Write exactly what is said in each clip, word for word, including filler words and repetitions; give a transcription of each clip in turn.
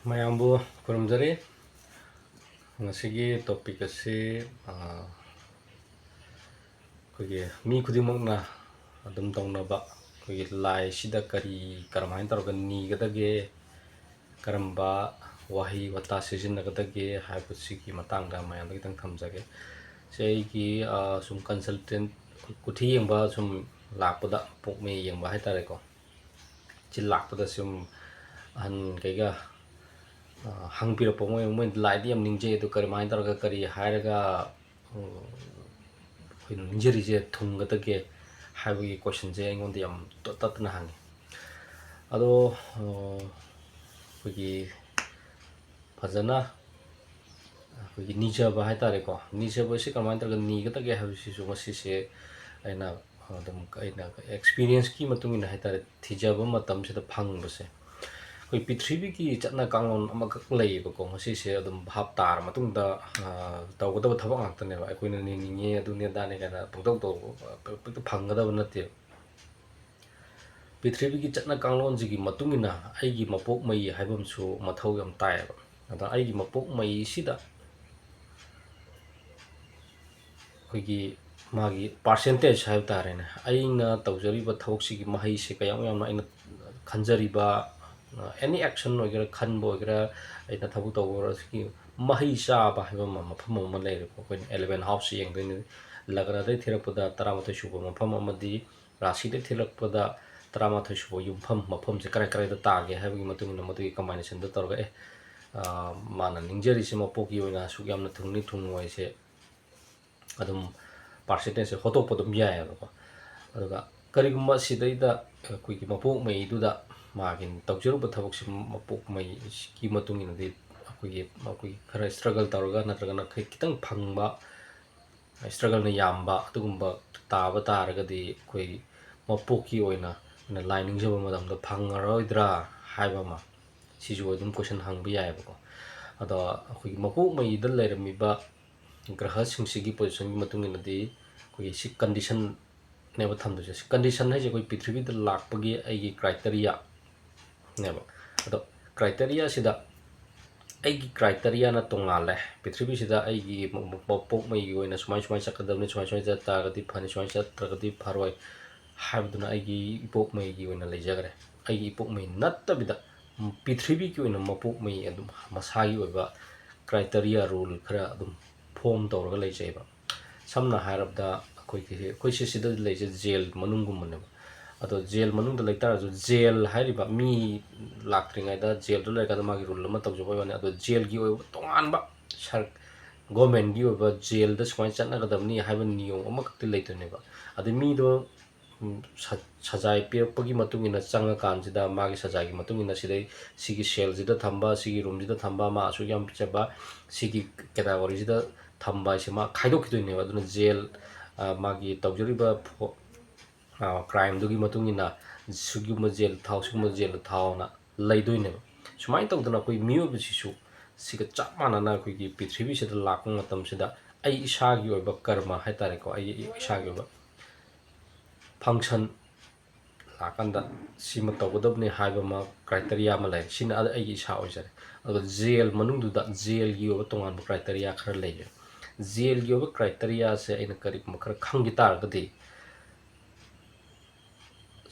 ꯃꯌꯥꯝꯕꯨ ꯈꯨꯔꯨꯝꯖꯔꯤ꯫ ꯉꯁꯤꯒꯤ topic ꯑꯁꯤ, ꯑ, ꯑꯩꯈꯣꯏꯒꯤ ꯃꯤ ꯈꯨꯗꯤꯡꯃꯛꯅ ꯑꯗꯨꯝ ꯇꯧꯅꯕ ꯑꯩꯈꯣꯏꯒꯤ ꯂꯥꯏꯁꯤꯗ ꯀꯔꯤ, ꯀꯔꯝꯍꯥꯏꯅ ꯇꯧꯔꯒ ꯅꯤꯒꯗꯒꯦ, ꯀꯔꯝꯕ ꯋꯥꯍꯩ ꯋꯥꯇꯥ ꯁꯤꯖꯤꯟꯅꯒꯗꯒꯦ ꯍꯥꯏꯕꯁꯤꯒꯤ ꯃꯇꯥꯡꯗ ꯃꯌꯥꯝꯗ ꯈꯤꯇꯪ ꯊꯝꯖꯒꯦ꯫ ꯁꯤ ꯑꯩꯒꯤ, ꯑ, ꯁꯨꯝ consultant, ꯀꯨꯊꯤ ꯌꯦꯡꯕ ꯁꯨꯝ ꯂꯥꯛꯄꯗ, ꯄꯣꯛꯃꯤ ꯌꯦꯡꯕ ꯍꯥꯏꯇꯥꯔꯦꯀꯣ, ꯁꯤ ꯂꯥꯛꯄꯗ ꯁꯨꯝ ꯑꯍꯟꯈꯩꯒ, ꯑ, ꯍꯪꯕꯤꯔꯛꯄ, ꯃꯣꯏ, ꯃꯣꯏ ꯂꯥꯏꯗꯤ ꯌꯥꯝ ꯅꯤꯡꯖꯩ, ꯑꯗꯨ ꯀꯔꯝꯍꯥꯏꯅ ꯇꯧꯔꯒ, ꯀꯔꯤ ꯍꯥꯏꯔꯒ, ꯎꯝ, ꯑꯩꯈꯣꯏꯅ ꯅꯤꯡꯖꯔꯤꯁꯦ ꯊꯨꯡꯒꯗꯒꯦ ꯍꯥꯏꯕꯒꯤ questionꯁꯦ ꯑꯩꯉꯣꯟꯗ ꯌꯥꯝ ꯇꯠ-, ꯇꯠꯇꯅ ꯍꯪꯉꯤ꯫ ꯑꯗꯣ, ꯑ, ꯑꯩꯈꯣꯏꯒꯤ ꯐꯖꯅ ꯑꯩꯈꯣꯏꯒꯤ ꯅꯤꯖꯕ ꯍꯥꯏꯇꯥꯔꯦꯀꯣ, ꯅꯤꯖꯕꯁꯤ ꯀꯃꯥꯏꯅ ꯇꯧꯔꯒ ꯅꯤꯒꯗꯒꯦ ꯍꯥꯏꯕꯁꯤꯁꯨ ꯉꯁꯤꯁꯦ ꯑꯩꯅ ꯑꯗꯨꯝ, ꯑꯩꯅ experienceꯀꯤ ꯃꯇꯨꯡ ꯏꯟꯅ ꯍꯥꯏꯇꯥꯔꯦ, ꯊꯤꯖꯕ ꯃꯇꯝꯁꯤꯗ ꯐꯪꯕꯁꯦ, ꯑꯩꯈꯣꯏ ꯄ꯭ꯔꯤꯊꯤꯕꯤꯒꯤ ꯆꯠꯅ ꯀꯥꯡꯂꯣꯟ ꯑꯃꯈꯛ ꯂꯩꯌꯦꯕꯀꯣ, ꯃꯁꯤꯁꯦ ꯑꯗꯨꯝ ꯚꯥꯞ ꯇꯥꯔ ꯃꯇꯨꯡꯗ, ꯑ, ꯇꯧꯒꯗꯕ ꯊꯕꯛ ꯉꯥꯛꯇꯅꯦꯕ꯫ ꯑꯩꯈꯣꯏꯅ ꯅꯤꯅꯤꯡꯉꯦ, ꯑꯗꯨꯅꯦ ꯑꯗꯥꯅꯦ ꯀꯥꯏꯅ ꯄꯪꯇꯧ ꯇꯧꯕ ꯍꯦꯛꯇ ꯐꯪꯒꯗꯕ ꯅꯠꯇꯦꯕ꯫ ꯄ꯭ꯔꯤꯊꯤꯕꯤꯒꯤ ꯆꯠꯅ ꯀꯥꯡꯂꯣꯟꯁꯤꯒꯤ ꯃꯇꯨꯡ ꯏꯟꯅ ꯑꯩꯒꯤ ꯃꯄꯣꯛ ꯃꯩ ꯍꯥꯏꯕ ꯑꯃꯁꯨ ꯃꯊꯧ ꯌꯥꯝ ꯇꯥꯏꯌꯦꯕ꯫ ꯑꯗ ꯑꯩꯒꯤ ꯃꯄꯣꯛ ꯃꯩꯁꯤꯗ ꯑꯩꯈꯣꯏꯒꯤ ꯃꯥꯒꯤ percentage ꯍꯥꯏꯕ ꯇꯥꯔꯦꯅꯦ, ꯑꯩꯅ ꯇꯧꯖꯔꯤꯕ ꯊꯕꯛꯁꯤꯒꯤ ꯃꯍꯩꯁꯦ ꯀꯌꯥꯝ ꯌꯥꯝꯅ, ꯑꯩꯅ ꯈꯟꯖꯔꯤꯕ, ꯑ, any action ꯑꯣꯏꯒꯦꯔꯥ, ꯈꯟꯕ ꯑꯣꯏꯒꯦꯔꯥ, ꯑꯩꯅ ꯊꯕꯛ ꯇꯧꯕ ꯑꯣꯏꯒꯦꯔꯥ, ꯁꯤꯒꯤ ꯃꯍꯩ ꯆꯥꯕ ꯍꯥꯏꯕ ꯑꯃ, ꯃꯐꯝ ꯑꯃ ꯂꯩꯔꯦꯀꯣ꯫ ꯑꯩꯈꯣꯏꯅ eleven house ꯌꯦꯡꯗꯣꯏꯅꯤ, ꯂꯒꯅꯗꯩ ꯊꯤꯔꯛꯄꯗ ꯇꯔꯥꯃꯥꯊꯣꯏ ꯁꯨꯕ ꯃꯐꯝ ꯑꯃꯗꯤ ꯔꯥꯁꯤꯗ ꯊꯤꯜꯂꯛꯄꯗ ꯇꯔꯥꯃꯥꯊꯣꯏ ꯁꯨꯕ ꯌꯨꯝꯐꯝ, ꯃꯐꯝꯁꯦ ꯀꯔꯥꯏ ꯀꯔꯥꯏꯗ ꯇꯥꯒꯦ ꯍꯥꯏꯕꯒꯤ ꯃꯇꯨꯡ ꯏꯟꯅ ꯃꯗꯨꯒꯤ combinationꯗ ꯇꯧꯔꯒ, ꯑꯦ, ꯑ, ꯃꯥꯅ ꯅꯤꯡꯖꯔꯤꯁꯦ ꯃꯄꯣꯛꯀꯤ ꯑꯣꯏꯅ ꯑꯁꯨꯛ ꯌꯥꯝꯅ ꯊꯨꯡꯅꯤ ꯊꯨꯡꯉꯣꯏꯁꯦ ꯑꯗꯨꯝ percentageꯁꯦ ꯍꯣꯠꯇꯣꯛꯄ ꯑꯗꯨꯝ ꯌꯥꯏꯑꯕꯀꯣ꯫ ꯑꯗꯨꯒ ꯀꯔꯤꯒꯨꯝꯕ ꯁꯤꯗꯩꯗ ꯑꯩꯈꯣꯏꯒꯤ ꯃꯄꯣꯛ ꯃꯩꯗꯨꯗ ꯃꯥꯒꯤ ꯇꯧꯖꯔꯨꯕ ꯊꯕꯛꯁꯤ ꯃꯄꯣꯛ ꯃꯩꯒꯤ ꯃꯇꯨꯡ ꯏꯟꯅꯗꯤ ꯑꯩꯈꯣꯏꯒꯤ, ꯑꯩꯈꯣꯏꯒꯤ ꯈꯔ struggle ꯇꯧꯔꯒ ꯅꯠꯇ꯭ꯔꯒꯅ ꯈꯤ-, ꯈꯤꯇꯪ ꯐꯪꯕ, struggleꯅ ꯌꯥꯝꯕ ꯑꯗꯨꯒꯨꯝꯕ ꯇꯥꯕ ꯇꯥꯔꯒꯗꯤ ꯑꯩꯈꯣꯏ ꯃꯄꯣꯛꯀꯤ ꯑꯣꯏꯅ ꯑꯩꯈꯣꯏꯅ ꯂꯥꯏ ꯅꯤꯡꯖꯕ ꯃꯇꯝꯗ ꯐꯪꯉꯔꯣꯏꯗ꯭ꯔꯥ ꯍꯥꯏꯕ ꯑꯃ, ꯁꯤꯁꯨ ꯑꯗꯨꯝ question ꯍꯪꯕ ꯌꯥꯏꯑꯕꯀꯣ꯫ ꯑꯗꯣ ꯑꯩꯈꯣꯏꯒꯤ ꯃꯄꯣꯛ ꯃꯩꯗ ꯂꯩꯔꯝꯃꯤꯕ ꯒ꯭ꯔꯍꯁꯤꯡꯁꯤꯒꯤ positionꯒꯤ ꯃꯇꯨꯡ ꯏꯟꯅꯗꯤ ꯑꯩꯈꯣꯏꯒꯤ ꯁꯤ conditionꯅꯦꯕ ꯊꯝꯗꯣꯏꯁꯦ꯫ ꯁꯤ condition ꯍꯥꯏꯁꯦ ꯑꯩꯈꯣꯏ ꯄ꯭ꯔꯤꯊꯤꯕꯤꯗ ꯂꯥꯛꯄꯒꯤ ꯑꯩꯒꯤ criteriaꯅꯦꯕ꯫ ꯑꯗꯣ criteriaꯁꯤꯗ ꯑꯩꯒꯤ ꯀ꯭ꯔꯥꯏꯇꯦꯔꯤꯌꯥꯅ ꯇꯣꯉꯥꯜꯂꯦ꯫ ꯄ꯭ꯔꯤꯊꯤꯕꯤꯁꯤꯗ ꯑꯩꯒꯤ ꯃ-, ꯃ-, ꯃꯄꯣꯛꯉꯩꯒꯤ ꯑꯣꯏꯅ ꯁꯨꯃꯥꯏ ꯁꯨꯃꯥꯏ ꯆꯠꯀꯗꯕꯅꯤ, ꯁꯨꯃꯥꯏ ꯁꯨꯃꯥꯏ ꯆꯠ ꯇꯥꯔꯒꯗꯤ ꯐꯅꯤ, ꯁꯨꯃꯥꯏ ꯆꯠꯇ꯭ꯔꯒꯗꯤ ꯐꯔꯣꯏ ꯍꯥꯏꯕꯗꯨꯅ ꯑꯩꯒꯤ ꯏꯄꯣꯛꯉꯩꯒꯤ ꯑꯣꯏꯅ ꯂꯩꯖꯈ꯭ꯔꯦ꯫ ꯑꯩꯒꯤ ꯏꯄꯣꯛꯉꯩ ꯅꯠꯇꯕꯤꯗ, ꯎꯝ, ꯄ꯭ꯔꯤꯊꯤꯕꯤꯒꯤ ꯑꯣꯏꯅ ꯃꯄꯣꯛꯉꯩ ꯑꯗꯨꯝ ꯃꯁꯥꯒꯤ ꯑꯣꯏꯕ ꯀ꯭ꯔꯥꯏꯇꯦꯔꯤꯌꯥ, ꯔꯨꯜ ꯈꯔ ꯑꯗꯨꯝ ꯐꯣꯝ ꯇꯧꯔꯒ ꯂꯩꯖꯩꯕ꯫ ꯁꯝꯅ ꯍꯥꯏꯔꯕꯗ ꯑꯩꯈꯣꯏꯒꯤ, ꯑꯩꯈꯣꯏꯁꯦ ꯁꯤꯗ ꯂꯩꯁꯦ ꯖꯦꯜ ꯃꯅꯨꯡꯒꯨꯝꯕꯅꯦꯕ꯫ ꯑꯗꯣ ꯖꯦꯜ ꯃꯅꯨꯡꯗ ꯂꯩꯇꯥꯔꯁꯨ, ꯖꯦꯜ ꯍꯥꯏꯔꯤꯕ ꯃꯤ ꯂꯥꯛꯇ꯭ꯔꯤꯉꯩꯗ ꯖꯦꯜꯗ ꯂꯩꯔꯀꯥꯟꯗ ꯃꯥꯒꯤ ꯔꯨꯜ ꯑꯃ ꯇꯧꯖꯕ ꯑꯣꯏꯕ ꯋꯥꯅꯤ꯫ ꯑꯗꯣ ꯖꯦꯜꯒꯤ ꯑꯣꯏꯕ ꯇꯣꯉꯥꯟꯕ ꯁꯔ-, ꯒꯣꯔꯃꯦꯟꯒꯤ ꯑꯣꯏꯕ ꯖꯦꯜꯗ ꯁꯨꯃꯥꯏꯅ ꯆꯠꯅꯒꯗꯕꯅꯤ ꯍꯥꯏꯕ ꯅꯤꯌꯣꯝ ꯑꯃꯈꯛꯇꯤ ꯂꯩꯇꯣꯏꯅꯦꯕ꯫ ꯑꯗꯨ ꯃꯤꯗꯣ, ꯎꯝ, ꯁ-, ꯁꯖꯥꯏ ꯄꯤꯔꯛꯄꯒꯤ ꯃꯇꯨꯡ ꯏꯟꯅ ꯆꯪꯉꯀꯥꯟꯁꯤꯗ ꯃꯥꯒꯤ ꯁꯖꯥꯏꯒꯤ ꯃꯇꯨꯡ ꯏꯟꯅ ꯁꯤꯗꯩ ꯁꯤꯒꯤ ꯁꯦꯜꯁꯤꯗ ꯊꯝꯕ, ꯁꯤꯒꯤ ꯔꯨꯝꯁꯤꯗ ꯊꯝꯕ, ꯃꯥ ꯑꯁꯨꯛ ꯌꯥꯝ ꯄꯤꯖꯕ, ꯁꯤꯒꯤ ꯀꯦꯇꯥꯒꯣꯔꯤꯁꯤꯗ ꯊꯝꯕ ꯍꯥꯏꯁꯦ ꯃꯥ ꯈꯥꯏꯗꯣꯛꯈꯤꯗꯣꯏꯅꯦꯕ꯫ ꯑꯗꯨꯅ ꯖꯦꯜ, ꯑ, ꯃꯥꯒꯤ ꯇꯧꯖꯔꯤꯕ ꯐꯣ-, ꯑ, ꯀ꯭ꯔꯥꯏꯝꯗꯨꯒꯤ ꯃꯇꯨꯡ ꯏꯟꯅ ꯁꯤꯒꯨꯝꯕ ꯖꯦꯜ ꯊꯥꯎ, ꯁꯤꯒꯨꯝꯕ ꯖꯦꯜꯗ ꯊꯥꯎꯅ ꯂꯩꯗꯣꯏꯅꯦꯕ꯫ ꯁꯨꯃꯥꯏꯅ ꯇꯧꯗꯅ ꯑꯩꯈꯣꯏ ꯃꯤꯑꯣꯏꯕꯁꯤꯁꯨ ꯁꯤꯒ ꯆꯞ ꯃꯥꯟꯅꯅ ꯑꯩꯈꯣꯏꯒꯤ ꯄ꯭ꯔꯤꯊꯤꯕꯤꯁꯤꯗ ꯂꯥꯛꯄ ꯃꯇꯝꯁꯤꯗ ꯑꯩ ꯏꯁꯥꯒꯤ ꯑꯣꯏꯕ ꯀꯔꯃ ꯍꯥꯏ ꯇꯥꯔꯦꯀꯣ, ꯑꯩ ꯏꯁꯥꯒꯤ ꯑꯣꯏꯕ ꯐꯪꯁꯟ ꯂꯥꯛꯀꯥꯟꯗ ꯁꯤꯃ ꯇꯧꯒꯗꯕꯅꯤ ꯍꯥꯏꯕ ꯑꯃ ꯀ꯭ꯔꯥꯏꯇꯦꯔꯤꯌꯥ ꯑꯃ ꯂꯩ꯫ ꯁꯤꯅ ꯑꯩꯒꯤ ꯏꯁꯥ ꯑꯣꯏꯖꯔꯦ꯫ ꯑꯗꯨꯒ ꯖꯦꯜ ꯃꯅꯨꯡꯗꯨꯗ ꯖꯦꯜꯒꯤ ꯑꯣꯏꯕ ꯇꯣꯉꯥꯟꯕ ꯀ꯭ꯔꯥꯏꯇꯦꯔꯤꯌꯥ ꯈꯔ ꯂꯩꯔꯦ꯫ ꯖꯦꯜꯒꯤ ꯑꯣꯏꯕ ꯀ꯭ꯔꯥꯏꯇꯦꯔꯤꯌꯥꯁꯦ ꯑꯩꯅ ꯀꯔꯤꯒꯨꯝꯕ ꯈꯔ ꯈꯪꯈꯤ ꯇꯥꯔꯒꯗꯤ,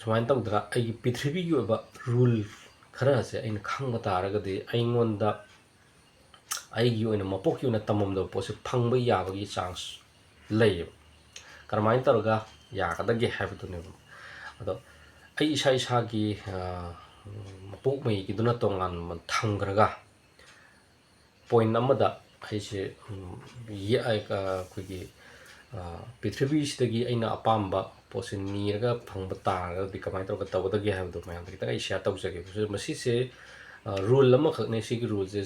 ꯁꯨꯃꯥꯏꯅ ꯇꯧꯗꯅ ꯑꯩꯒꯤ ꯄ꯭ꯔꯤꯊꯤꯕꯤꯒꯤ ꯑꯣꯏꯕ ꯔꯨꯜ ꯈꯔꯁꯦ ꯑꯩꯅ ꯈꯪꯕ ꯇꯥꯔꯒꯗꯤ ꯑꯩꯉꯣꯟꯗ ꯑꯩꯒꯤ ꯑꯣꯏꯅ ꯃꯄꯣꯛꯀꯤ ꯑꯣꯏꯅ ꯇꯝꯃꯝꯗꯕ ꯄꯣꯠꯁꯦ ꯐꯪꯕ ꯌꯥꯕꯒꯤ ꯆꯥꯟꯁ ꯂꯩꯌꯦꯕ꯫ ꯀꯔꯝꯍꯥꯏꯅ ꯇꯧꯔꯒ ꯌꯥꯒꯗꯒꯦ ꯍꯥꯏꯕꯗꯨꯅꯦꯕ꯫ ꯑꯗꯣ ꯑꯩ ꯏꯁꯥ ꯏꯁꯥꯒꯤ, ꯑ, ꯃꯄꯣꯛꯉꯩꯒꯤꯗꯨꯅ ꯇꯣꯉꯥꯟꯅ ꯊꯝꯈ꯭ꯔꯒ ꯄꯣꯏꯟ ꯑꯃꯗ ꯑꯩꯁꯦ, ꯎꯝ, ꯌꯦ-, ꯑ, ꯑꯩꯈꯣꯏꯒꯤ, ꯑ, ꯄ꯭ꯔꯤꯊꯤꯕꯤꯁꯤꯗꯒꯤ ꯑꯩꯅ ꯑꯄꯥꯝꯕ ꯄꯣꯠꯁꯦ ꯅꯤꯔꯒ ꯐꯪꯕ ꯇꯥꯔꯒꯗꯤ ꯀꯃꯥꯏꯅ ꯇꯧꯔꯒ ꯇꯧꯒꯗꯒꯦ ꯍꯥꯏꯕꯗꯣ ꯃꯌꯥꯝꯗ ꯈꯤꯇꯪ ꯑꯩ ꯁꯤꯌꯥꯔ ꯇꯧꯖꯒꯦ꯫ ꯃꯁꯤꯁꯦ, ꯑ, ꯔꯨꯜ ꯑꯃꯈꯛꯅꯦ꯫ ꯁꯤꯒꯤ ꯔꯨꯜꯁꯦ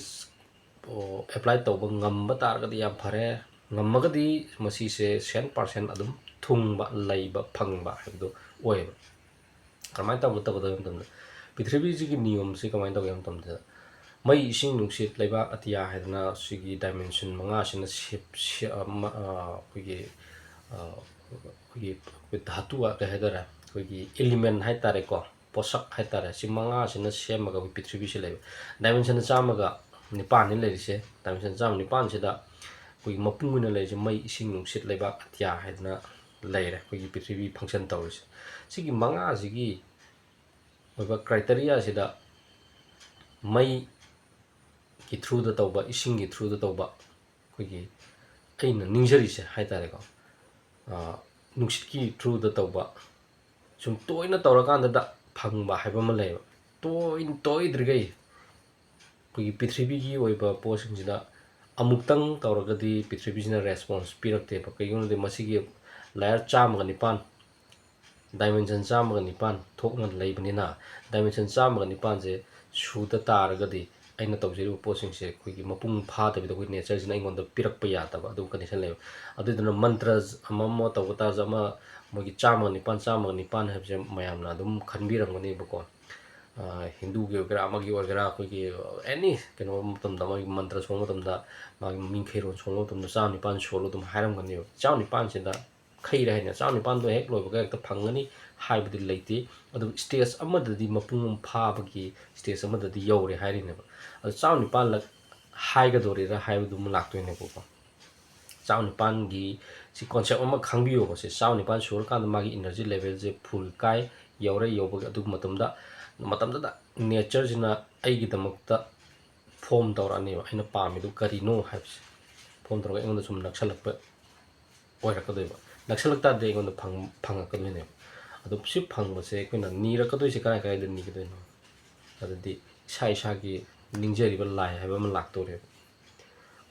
ꯑꯦꯄ꯭ꯂꯥꯏ ꯇꯧꯕ ꯉꯝꯕ ꯇꯥꯔꯒꯗꯤ ꯌꯥꯝ ꯐꯔꯦ꯫ ꯉꯝꯃꯒꯗꯤ ꯃꯁꯤꯁꯦ ꯁꯦꯟ ꯄꯥꯔꯁꯦꯟ ꯑꯗꯨꯝ ꯊꯨꯡꯕ, ꯂꯩꯕ, ꯐꯪꯕ ꯍꯥꯏꯕꯗꯨ ꯑꯣꯏꯌꯦꯕ꯫ ꯀꯔꯝꯍꯥꯏꯅ ꯇꯧꯕ ꯇꯧꯒꯗꯕ ꯃꯇꯝꯗ, ꯄ꯭ꯔꯤꯊꯤꯕꯤꯁꯤꯒꯤ ꯅꯤꯌꯣꯝꯁꯤ ꯀꯃꯥꯏꯅ ꯇꯧꯒꯦ ꯍꯥꯏꯕ ꯃꯇꯝꯗ, ꯃꯩ, ꯏꯁꯤꯡ, ꯅꯨꯡꯁꯤꯠ, ꯂꯩꯕꯥꯛ, ꯑꯇꯤꯌꯥ ꯍꯥꯏꯗꯅ ꯁꯤꯒꯤ ꯗꯥꯏꯃꯦꯟꯁꯟ ꯃꯉꯥꯁꯤꯅ ꯁꯦꯞ-, ꯁꯦ-, ꯑ, ꯃ-, ꯑ, ꯑꯩꯈꯣꯏꯒꯤ, ꯑ, ꯑꯩꯈꯣꯏꯒꯤ ꯙꯥꯇꯨ, ꯀꯩ ꯍꯥꯏꯇꯥꯔꯦ, ꯑꯩꯈꯣꯏꯒꯤ ꯏꯂꯤꯃꯦꯟ ꯍꯥꯏꯇꯥꯔꯦꯀꯣ, ꯄꯣꯠꯁꯛ ꯍꯥꯏꯇꯥꯔꯦ, ꯁꯤ ꯃꯉꯥꯁꯤꯅ ꯁꯦꯝꯃꯒ ꯑꯩꯈꯣꯏ ꯄ꯭ꯔꯤꯊꯤꯕꯤꯁꯤ ꯂꯩꯕ꯫ ꯗꯥꯏꯃꯦꯟꯁꯟ ꯆꯥꯝꯃꯒ ꯅꯤꯄꯥꯟꯅꯤ ꯂꯩꯔꯤꯁꯦ꯫ ꯗꯥꯏꯃꯦꯟꯁꯟ ꯆꯥꯝꯃ ꯅꯤꯄꯥꯟꯁꯤꯗ ꯑꯩꯈꯣꯏꯒꯤ ꯃꯄꯨꯡ ꯑꯣꯏꯅ ꯂꯩꯔꯤꯁꯦ ꯃꯩ, ꯏꯁꯤꯡ, ꯅꯨꯡꯁꯤꯠ, ꯂꯩꯕꯥꯛ, ꯑꯇꯤꯌꯥ ꯍꯥꯏꯗꯅ ꯂꯩꯔꯦ, ꯑꯩꯈꯣꯏꯒꯤ ꯄ꯭ꯔꯤꯊꯤꯕꯤ ꯐꯪꯁꯟ ꯇꯧꯔꯤꯁꯦ꯫ ꯁꯤꯒꯤ ꯃꯉꯥꯁꯤꯒꯤ ꯑꯣꯏꯕ ꯀ꯭ꯔꯥꯏꯇꯦꯔꯤꯌꯥꯁꯤꯗ ꯃꯩꯒꯤ ꯊ꯭ꯔꯨꯗ ꯇꯧꯕ, ꯏꯁꯤꯡꯒꯤ ꯊ꯭ꯔꯨꯗ ꯇꯧꯕ, ꯑꯩꯈꯣꯏꯒꯤ ꯑꯩꯅ ꯅꯤꯡꯖꯔꯤꯁꯦ ꯍꯥꯏ ꯇꯥꯔꯦꯀꯣ, ꯅꯨꯡꯁꯤꯠꯀꯤ ꯊ꯭ꯔꯨꯗ ꯇꯧꯕ, ꯁꯨꯝ ꯇꯣꯏꯅ ꯇꯧꯔꯀꯥꯟꯗꯗ ꯐꯪꯕ ꯍꯥꯏꯕ ꯑꯃ ꯂꯩꯌꯦꯕ꯫ ꯇꯣꯏ ꯇꯣꯏꯗ꯭ꯔꯤꯈꯩ ꯑꯩꯈꯣꯏꯒꯤ ꯄ꯭ꯔꯤꯊꯤꯕꯤꯒꯤ ꯑꯣꯏꯕ ꯄꯣꯠꯁꯤꯡꯁꯤꯗ ꯑꯃꯨꯛꯇꯪ ꯇꯧꯔꯒꯗꯤ ꯄ꯭ꯔꯤꯊꯤꯕꯤꯁꯤꯅ ꯔꯦꯁꯄꯣꯟꯁ ꯄꯤꯔꯛꯇꯦꯕ꯫ ꯀꯩꯒꯤꯅꯣꯗꯤ ꯃꯁꯤꯒꯤ ꯂꯥꯌꯔ ꯆꯥꯝꯃꯒ ꯅꯤꯄꯥꯟ, ꯗꯥꯏꯃꯦꯟꯁꯟ ꯆꯥꯝꯃꯒ ꯅꯤꯄꯥꯟ ꯊꯣꯛꯅ ꯂꯩꯕꯅꯤꯅ, ꯗꯥꯏꯃꯦꯟꯁꯟ ꯆꯥꯝꯃꯒ ꯅꯤꯄꯥꯟꯁꯦ ꯁꯨꯗ ꯇꯥꯔꯒꯗꯤ ꯑꯩꯅ ꯇꯧꯖꯔꯤꯕ ꯄꯣꯠꯁꯤꯡꯁꯦ ꯑꯩꯈꯣꯏꯒꯤ ꯃꯄꯨꯡ ꯐꯥꯗꯕꯤꯗ ꯑꯩꯈꯣꯏ ꯅꯦꯆꯔꯁꯤꯅ ꯑꯩꯉꯣꯟꯗ ꯄꯤꯔꯛꯄ ꯌꯥꯗꯕ ꯑꯗꯨꯒꯨꯝꯕ ꯀꯟꯗꯤꯁꯟ ꯂꯩꯕ꯫ ꯑꯗꯨꯗꯨꯅ ꯃꯟꯇ꯭ꯔ ꯑꯃ ꯑꯃ ꯇꯧꯕ ꯇꯥꯔꯁꯨ, ꯑꯃ ꯃꯣꯏꯒꯤ ꯆꯥꯝꯃꯒ ꯅꯤꯄꯥꯟ, ꯆꯥꯝꯃꯒ ꯅꯤꯄꯥꯟ ꯍꯥꯏꯕꯁꯦ ꯃꯌꯥꯝꯅ ꯑꯗꯨꯝ ꯈꯟꯕꯤꯔꯝꯒꯅꯦꯕꯀꯣ꯫ ꯍꯤꯟꯗꯨꯒꯤ ꯑꯣꯏꯒꯦꯔꯥ, ꯑꯃꯒꯤ ꯑꯣꯏꯒꯦꯔꯥ, ꯑꯩꯈꯣꯏꯒꯤ ꯑꯦꯅꯤ ꯀꯩꯅꯣ ꯃꯇꯝꯗ, ꯃꯣꯏꯒꯤ ꯃꯟꯇ꯭ꯔ ꯁꯣꯟꯕ ꯃꯇꯝꯗ, ꯃꯥꯒꯤ ꯃꯤꯡꯈꯩꯔꯣꯟ ꯁꯣꯟꯕ ꯃꯇꯝꯗ ꯆꯥꯝꯃ ꯅꯤꯄꯥꯟ ꯁꯣꯜꯂꯣ ꯑꯗꯨꯝ ꯍꯥꯏꯔꯝꯒꯅꯦꯕ꯫ ꯆꯥꯝꯃ ꯅꯤꯄꯥꯟꯁꯤꯗ ꯈꯩꯔꯦ ꯍꯥꯏꯅ ꯆꯥꯝꯃ ꯅꯤꯄꯥꯟꯗꯣ ꯍꯦꯛ ꯂꯣꯏꯕꯒ ꯍꯦꯛꯇ ꯐꯪꯒꯅꯤ ꯍꯥꯏꯕꯗꯤ ꯂꯩꯇꯦ꯫ ꯑꯗꯨꯕꯨ ꯁ꯭ꯇꯦꯖ ꯑꯃꯗꯗꯤ, ꯃꯄꯨꯡ ꯑꯃ ꯐꯥꯕꯒꯤ ꯁ꯭ꯇꯦꯖ ꯑꯃꯗꯗꯤ ꯌꯧꯔꯦ ꯍꯥꯏꯔꯤꯅꯦꯕ꯫ ꯑꯗꯣ ꯆꯥꯝꯃ ꯅꯤꯄꯥꯟꯂꯛ ꯍꯥꯏꯒꯗꯣꯔꯤꯔꯥ ꯍꯥꯏꯕꯗꯨꯃ ꯂꯥꯛꯇꯣꯏꯅꯦꯕꯀꯣ꯫ ꯆꯥꯝꯃ ꯅꯤꯄꯥꯟꯒꯤ ꯁꯤ ꯀꯣꯟꯁꯦꯞ ꯑꯃ ꯈꯪꯕꯤꯌꯣꯕ꯫ ꯁꯤ ꯆꯥꯝꯃ ꯅꯤꯄꯥꯟ ꯁꯨꯔꯀꯥꯟꯗ ꯃꯥꯒꯤ ꯏꯅꯔꯖꯤ ꯂꯦꯚꯦꯜꯁꯦ ꯐꯨꯜ ꯀꯥꯏ, ꯌꯧꯔꯦ꯫ ꯌꯧꯕꯒꯤ ꯑꯗꯨ ꯃꯇꯝꯗ, ꯃꯇꯝꯗꯨꯗ ꯅꯦꯆꯔꯁꯤꯅ ꯑꯩꯒꯤꯗꯃꯛꯇ ꯐꯣꯝ ꯇꯧꯔꯛꯑꯅꯦꯕ, ꯑꯩꯅ ꯄꯥꯝꯃꯤꯗꯨ ꯀꯔꯤꯅꯣ ꯍꯥꯏꯕꯁꯦ꯫ ꯐꯣꯝ ꯇꯧꯔꯒ ꯑꯩꯉꯣꯟꯗ ꯁꯨꯝ ꯅꯛꯁꯜꯂꯛꯄ ꯑꯣꯏꯔꯛꯀꯗꯣꯏꯕ꯫ ꯅꯛꯁꯜꯂꯛ ꯇꯥꯔꯗꯤ ꯑꯩꯉꯣꯟꯗ ꯐꯪ-, ꯐꯪꯉꯛꯀꯗꯣꯏꯅꯦꯕ꯫ ꯑꯗꯣ ꯁꯤ ꯐꯪꯕꯁꯦ ꯑꯩꯈꯣꯏꯅ ꯅꯤꯔꯛꯀꯗꯣꯏꯁꯦ ꯀꯔꯥꯏ ꯀꯔꯥꯏꯗ ꯅꯤꯒꯗꯣꯏꯅꯣ? ꯑꯗꯨꯗꯤ ꯏꯁꯥ ꯏꯁꯥꯒꯤ ꯅꯤꯡꯖꯔꯤꯕ ꯂꯥꯏ ꯍꯥꯏꯕ ꯑꯃ ꯂꯥꯛꯇꯧꯔꯦꯕ꯫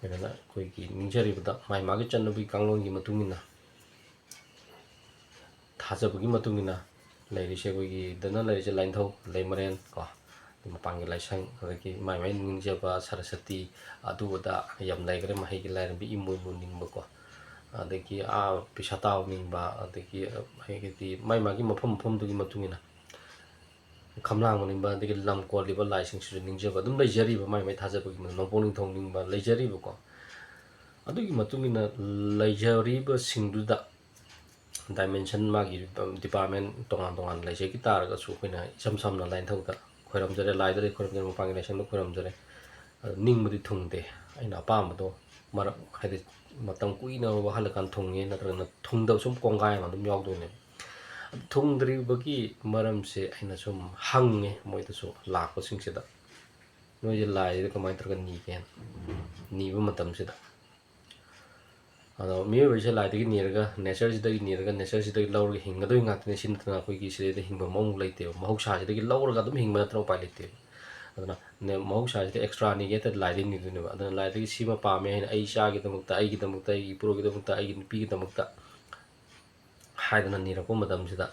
ꯑꯗꯨꯅ ꯑꯩꯈꯣꯏꯒꯤ ꯅꯤꯡꯖꯔꯤꯕꯗ ꯃꯥꯒꯤ ꯃꯥꯒꯤ ꯆꯠꯅꯕꯤ ꯀꯥꯡꯂꯣꯟꯒꯤ ꯃꯇꯨꯡ ꯏꯟꯅ, ꯊꯥꯖꯕꯒꯤ ꯃꯇꯨꯡ ꯏꯟꯅ ꯂꯩꯔꯤꯁꯦ, ꯑꯩꯈꯣꯏꯒꯤ ꯗꯅ ꯂꯩꯔꯤꯁꯦ ꯂꯥꯏꯅꯤꯡꯊꯧ, ꯂꯩꯃꯔꯦꯟ ꯀꯣ, ꯑꯗꯩ ꯃꯄꯥꯟꯒꯤ ꯂꯥꯏꯁꯪ, ꯑꯗꯒꯤ ꯃꯥꯏ ꯃꯥꯏ ꯅꯤꯡꯖꯕ ꯁꯔꯁꯇꯤ, ꯑꯗꯨ ꯑꯗꯥ ꯌꯥꯝ ꯂꯩꯈ꯭ꯔꯦ, ꯃꯍꯩꯒꯤ ꯂꯥꯏꯔꯦꯝꯕꯤ ꯏꯃꯣꯏꯅꯨ ꯅꯤꯡꯕꯀꯣ, ꯑꯗꯒꯤ ꯑꯥ ꯄꯤꯁꯥ ꯇꯥꯎ ꯅꯤꯡꯕ, ꯑꯗꯒꯤ ꯍꯥꯏꯗꯤ ꯃꯥꯏ ꯃꯥꯒꯤ ꯃꯐꯝ ꯃꯐꯝꯗꯨꯒꯤ ꯃꯇꯨꯡ ꯏꯟꯅ ꯈꯝꯂꯥꯡꯕ ꯅꯤꯡꯕ, ꯑꯗꯒꯤ ꯂꯝ ꯀꯣꯜꯂꯤꯕ ꯂꯥꯏꯁꯤꯡꯁꯤꯁꯨ ꯅꯤꯡꯖꯕ ꯑꯗꯨꯝ ꯂꯩꯖꯔꯤꯕ, ꯃꯥꯏ ꯃꯥꯏ ꯊꯥꯖꯕꯒꯤ ꯃꯇꯨꯡ ꯏꯟꯅ ꯅꯣꯡꯄꯣꯛ ꯅꯤꯡꯊꯧ ꯅꯤꯡꯕ ꯂꯩꯖꯔꯤꯕꯀꯣ꯫ ꯑꯗꯨꯒꯤ ꯃꯇꯨꯡ ꯏꯟꯅ ꯂꯩꯖꯔꯤꯕꯁꯤꯡꯗꯨꯗ ꯗꯥꯏꯃꯦꯟꯁꯟ ꯃꯥꯒꯤ ꯗꯤꯄꯥꯔꯠꯃꯦꯟ ꯇꯣꯉꯥꯟ ꯇꯣꯉꯥꯟꯅ ꯂꯩꯖꯈꯤ ꯇꯥꯔꯒꯁꯨ, ꯑꯩꯈꯣꯏꯅ ꯏꯁꯝ ꯁꯝꯅ ꯂꯥꯏꯅꯤꯡꯊꯧꯗ ꯈꯣꯏꯔꯝꯖꯔꯦ, ꯂꯥꯏꯗ ꯂꯩ ꯈꯣꯏꯔꯝꯖꯔꯦ, ꯃꯄꯥꯟꯒꯤ ꯂꯥꯏꯁꯪꯗ ꯈꯣꯏꯔꯝꯖꯔꯦ, ꯑꯗꯣ ꯅꯤꯡꯕꯗꯤ ꯊꯨꯡꯗꯦ꯫ ꯑꯩꯅ ꯑꯄꯥꯝꯕꯗꯣ ꯃꯔꯛ, ꯍꯥꯏꯗꯤ, ꯃꯇꯝ ꯀꯨꯏꯅ ꯋꯥꯍꯜꯂꯀꯥꯟꯗ ꯊꯨꯡꯉꯦ, ꯅꯠꯇ꯭ꯔꯒꯅ ꯊꯨꯡꯗꯕ ꯁꯨꯝ ꯀꯣꯡꯒꯥꯏ ꯑꯃ ꯑꯗꯨꯝ ꯌꯥꯎꯗꯣꯏꯅꯦꯕ꯫ ꯑꯗꯨ ꯊꯨꯡꯗ꯭ꯔꯤꯕꯒꯤ ꯃꯔꯝꯁꯦ ꯑꯩꯅ ꯁꯨꯝ ꯍꯪꯉꯦ ꯃꯣꯏꯗꯁꯨ, ꯂꯥꯛꯄꯁꯤꯡꯁꯤꯗ, "ꯅꯣꯏꯁꯦ ꯂꯥꯏꯁꯤꯗ ꯀꯃꯥꯏꯅ ꯇꯧꯔꯒ ꯅꯤꯒꯦ?" ꯅꯤꯕ ꯃꯇꯝꯁꯤꯗ, ꯑꯗꯣ ꯃꯤꯑꯣꯏꯕꯁꯦ ꯂꯥꯏꯗꯒꯤ ꯅꯤꯔꯒ, ꯅꯦꯆꯔꯁꯤꯗꯒꯤ ꯅꯤꯔꯒ, ꯅꯦꯆꯔꯁꯤꯗꯒꯤ ꯂꯧꯔꯒ ꯍꯤꯡꯒꯗꯣꯏ ꯉꯥꯛꯇꯅꯤ꯫ ꯁꯤ ꯅꯠꯇꯅ ꯑꯩꯈꯣꯏꯒꯤ ꯁꯤꯗꯩꯗ ꯍꯤꯡꯕ ꯃꯑꯣꯡ ꯂꯩꯇꯦꯕ꯫ ꯃꯍꯧꯁꯥꯁꯤꯗꯒꯤ ꯂꯧꯔꯒ ꯑꯗꯨꯝ ꯍꯤꯡꯕ ꯅꯠꯇꯅ ꯎꯄꯥꯏ ꯂꯩꯇꯦꯕ꯫ ꯑꯗꯨꯅ ꯅꯦ-, ꯃꯍꯧꯁꯥꯁꯤꯗ ꯑꯦꯛꯁꯇ꯭ꯔꯥ ꯅꯤꯒꯦ ꯍꯥꯏꯇꯥꯔꯗꯤ ꯂꯥꯏꯗꯒꯤ ꯅꯤꯗꯣꯏꯅꯦꯕ꯫ ꯑꯗꯨꯅ ꯂꯥꯏꯗꯒꯤ ꯁꯤꯃ ꯄꯥꯝꯃꯦ ꯍꯥꯏꯅ, ꯑꯩ ꯏꯆꯥꯒꯤꯗꯃꯛꯇ, ꯑꯩꯒꯤꯗꯃꯛꯇ, ꯑꯩꯒꯤ ꯏꯄꯨꯔꯣꯏꯒꯤꯗꯃꯛꯇ, ꯑꯩꯒꯤ ꯅꯨꯄꯤꯒꯤꯗꯃꯛꯇ ꯍꯥꯏꯗꯅ ꯅꯤꯔꯛꯄ ꯃꯇꯝꯁꯤꯗ,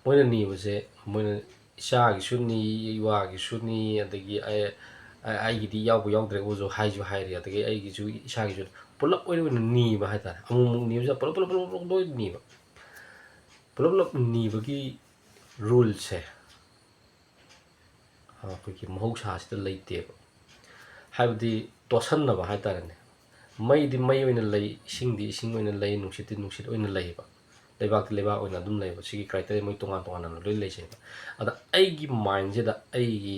ꯃꯣꯏꯅ ꯅꯤꯕꯁꯦ, ꯃꯣꯏꯅ ꯏꯆꯥꯒꯤꯁꯨ ꯅꯤ, ꯏꯋꯥꯒꯤꯁꯨ ꯅꯤ, ꯑꯗꯒꯤ ꯑꯩ-, ꯑꯩ-, ꯑꯩꯒꯤꯗꯤ ꯌꯥꯎꯕ ꯌꯥꯎꯗ꯭ꯔꯦꯕꯨꯁꯨ ꯍꯥꯏꯁꯨ ꯍꯥꯏꯔꯤ, ꯑꯗꯒꯤ ꯑꯩꯒꯤꯁꯨ, ꯏꯁꯥꯒꯤꯁꯨ, ꯄꯨꯂꯞ ꯑꯣꯏꯅ, ꯑꯣꯏꯅ ꯅꯤꯕ ꯍꯥꯏꯇꯥꯔꯦ꯫ ꯑꯃꯨꯛꯃꯨꯛ ꯅꯤꯕꯁꯦ ꯄꯨꯂꯞ, ꯄꯨꯂꯞ, ꯄꯨꯂꯞ, ꯄꯨꯂꯞ ꯂꯣꯏ ꯅꯤꯕ꯫ ꯄꯨꯂꯞ, ꯄꯨꯂꯞ ꯅꯤꯕꯒꯤ ꯔꯨꯜꯁꯦ ꯑꯩꯈꯣꯏꯒꯤ ꯃꯍꯧꯁꯥꯁꯤꯗ ꯂꯩꯇꯦꯕ꯫ ꯍꯥꯏꯕꯗꯤ ꯇꯣꯠꯁꯟꯅꯕ ꯍꯥꯏꯇꯥꯔꯦꯅꯦ꯫ ꯃꯩꯗꯤ ꯃꯩ ꯑꯣꯏꯅ ꯂꯩ, ꯏꯁꯤꯡꯗꯤ ꯏꯁꯤꯡ ꯑꯣꯏꯅ ꯂꯩ, ꯅꯨꯡꯁꯤꯠꯇꯤ ꯅꯨꯡꯁꯤꯠ ꯑꯣꯏꯅ ꯂꯩꯌꯦꯕ꯫ ꯂꯩꯕꯥꯛꯇꯤ ꯂꯩꯕꯥꯛ ꯑꯣꯏꯅ ꯑꯗꯨꯝ ꯂꯩꯌꯦꯕ꯫ ꯁꯤꯒꯤ ꯀ꯭ꯔꯥꯏꯇꯦꯔꯤꯌꯥ ꯃꯣꯏ ꯇꯣꯉꯥꯟ ꯇꯣꯉꯥꯟꯅ ꯂꯣꯏ ꯂꯩꯖꯩꯕ꯫ ꯑꯗ ꯑꯩꯒꯤ ꯃꯥꯏꯟꯁꯤꯗ ꯑꯩꯒꯤ,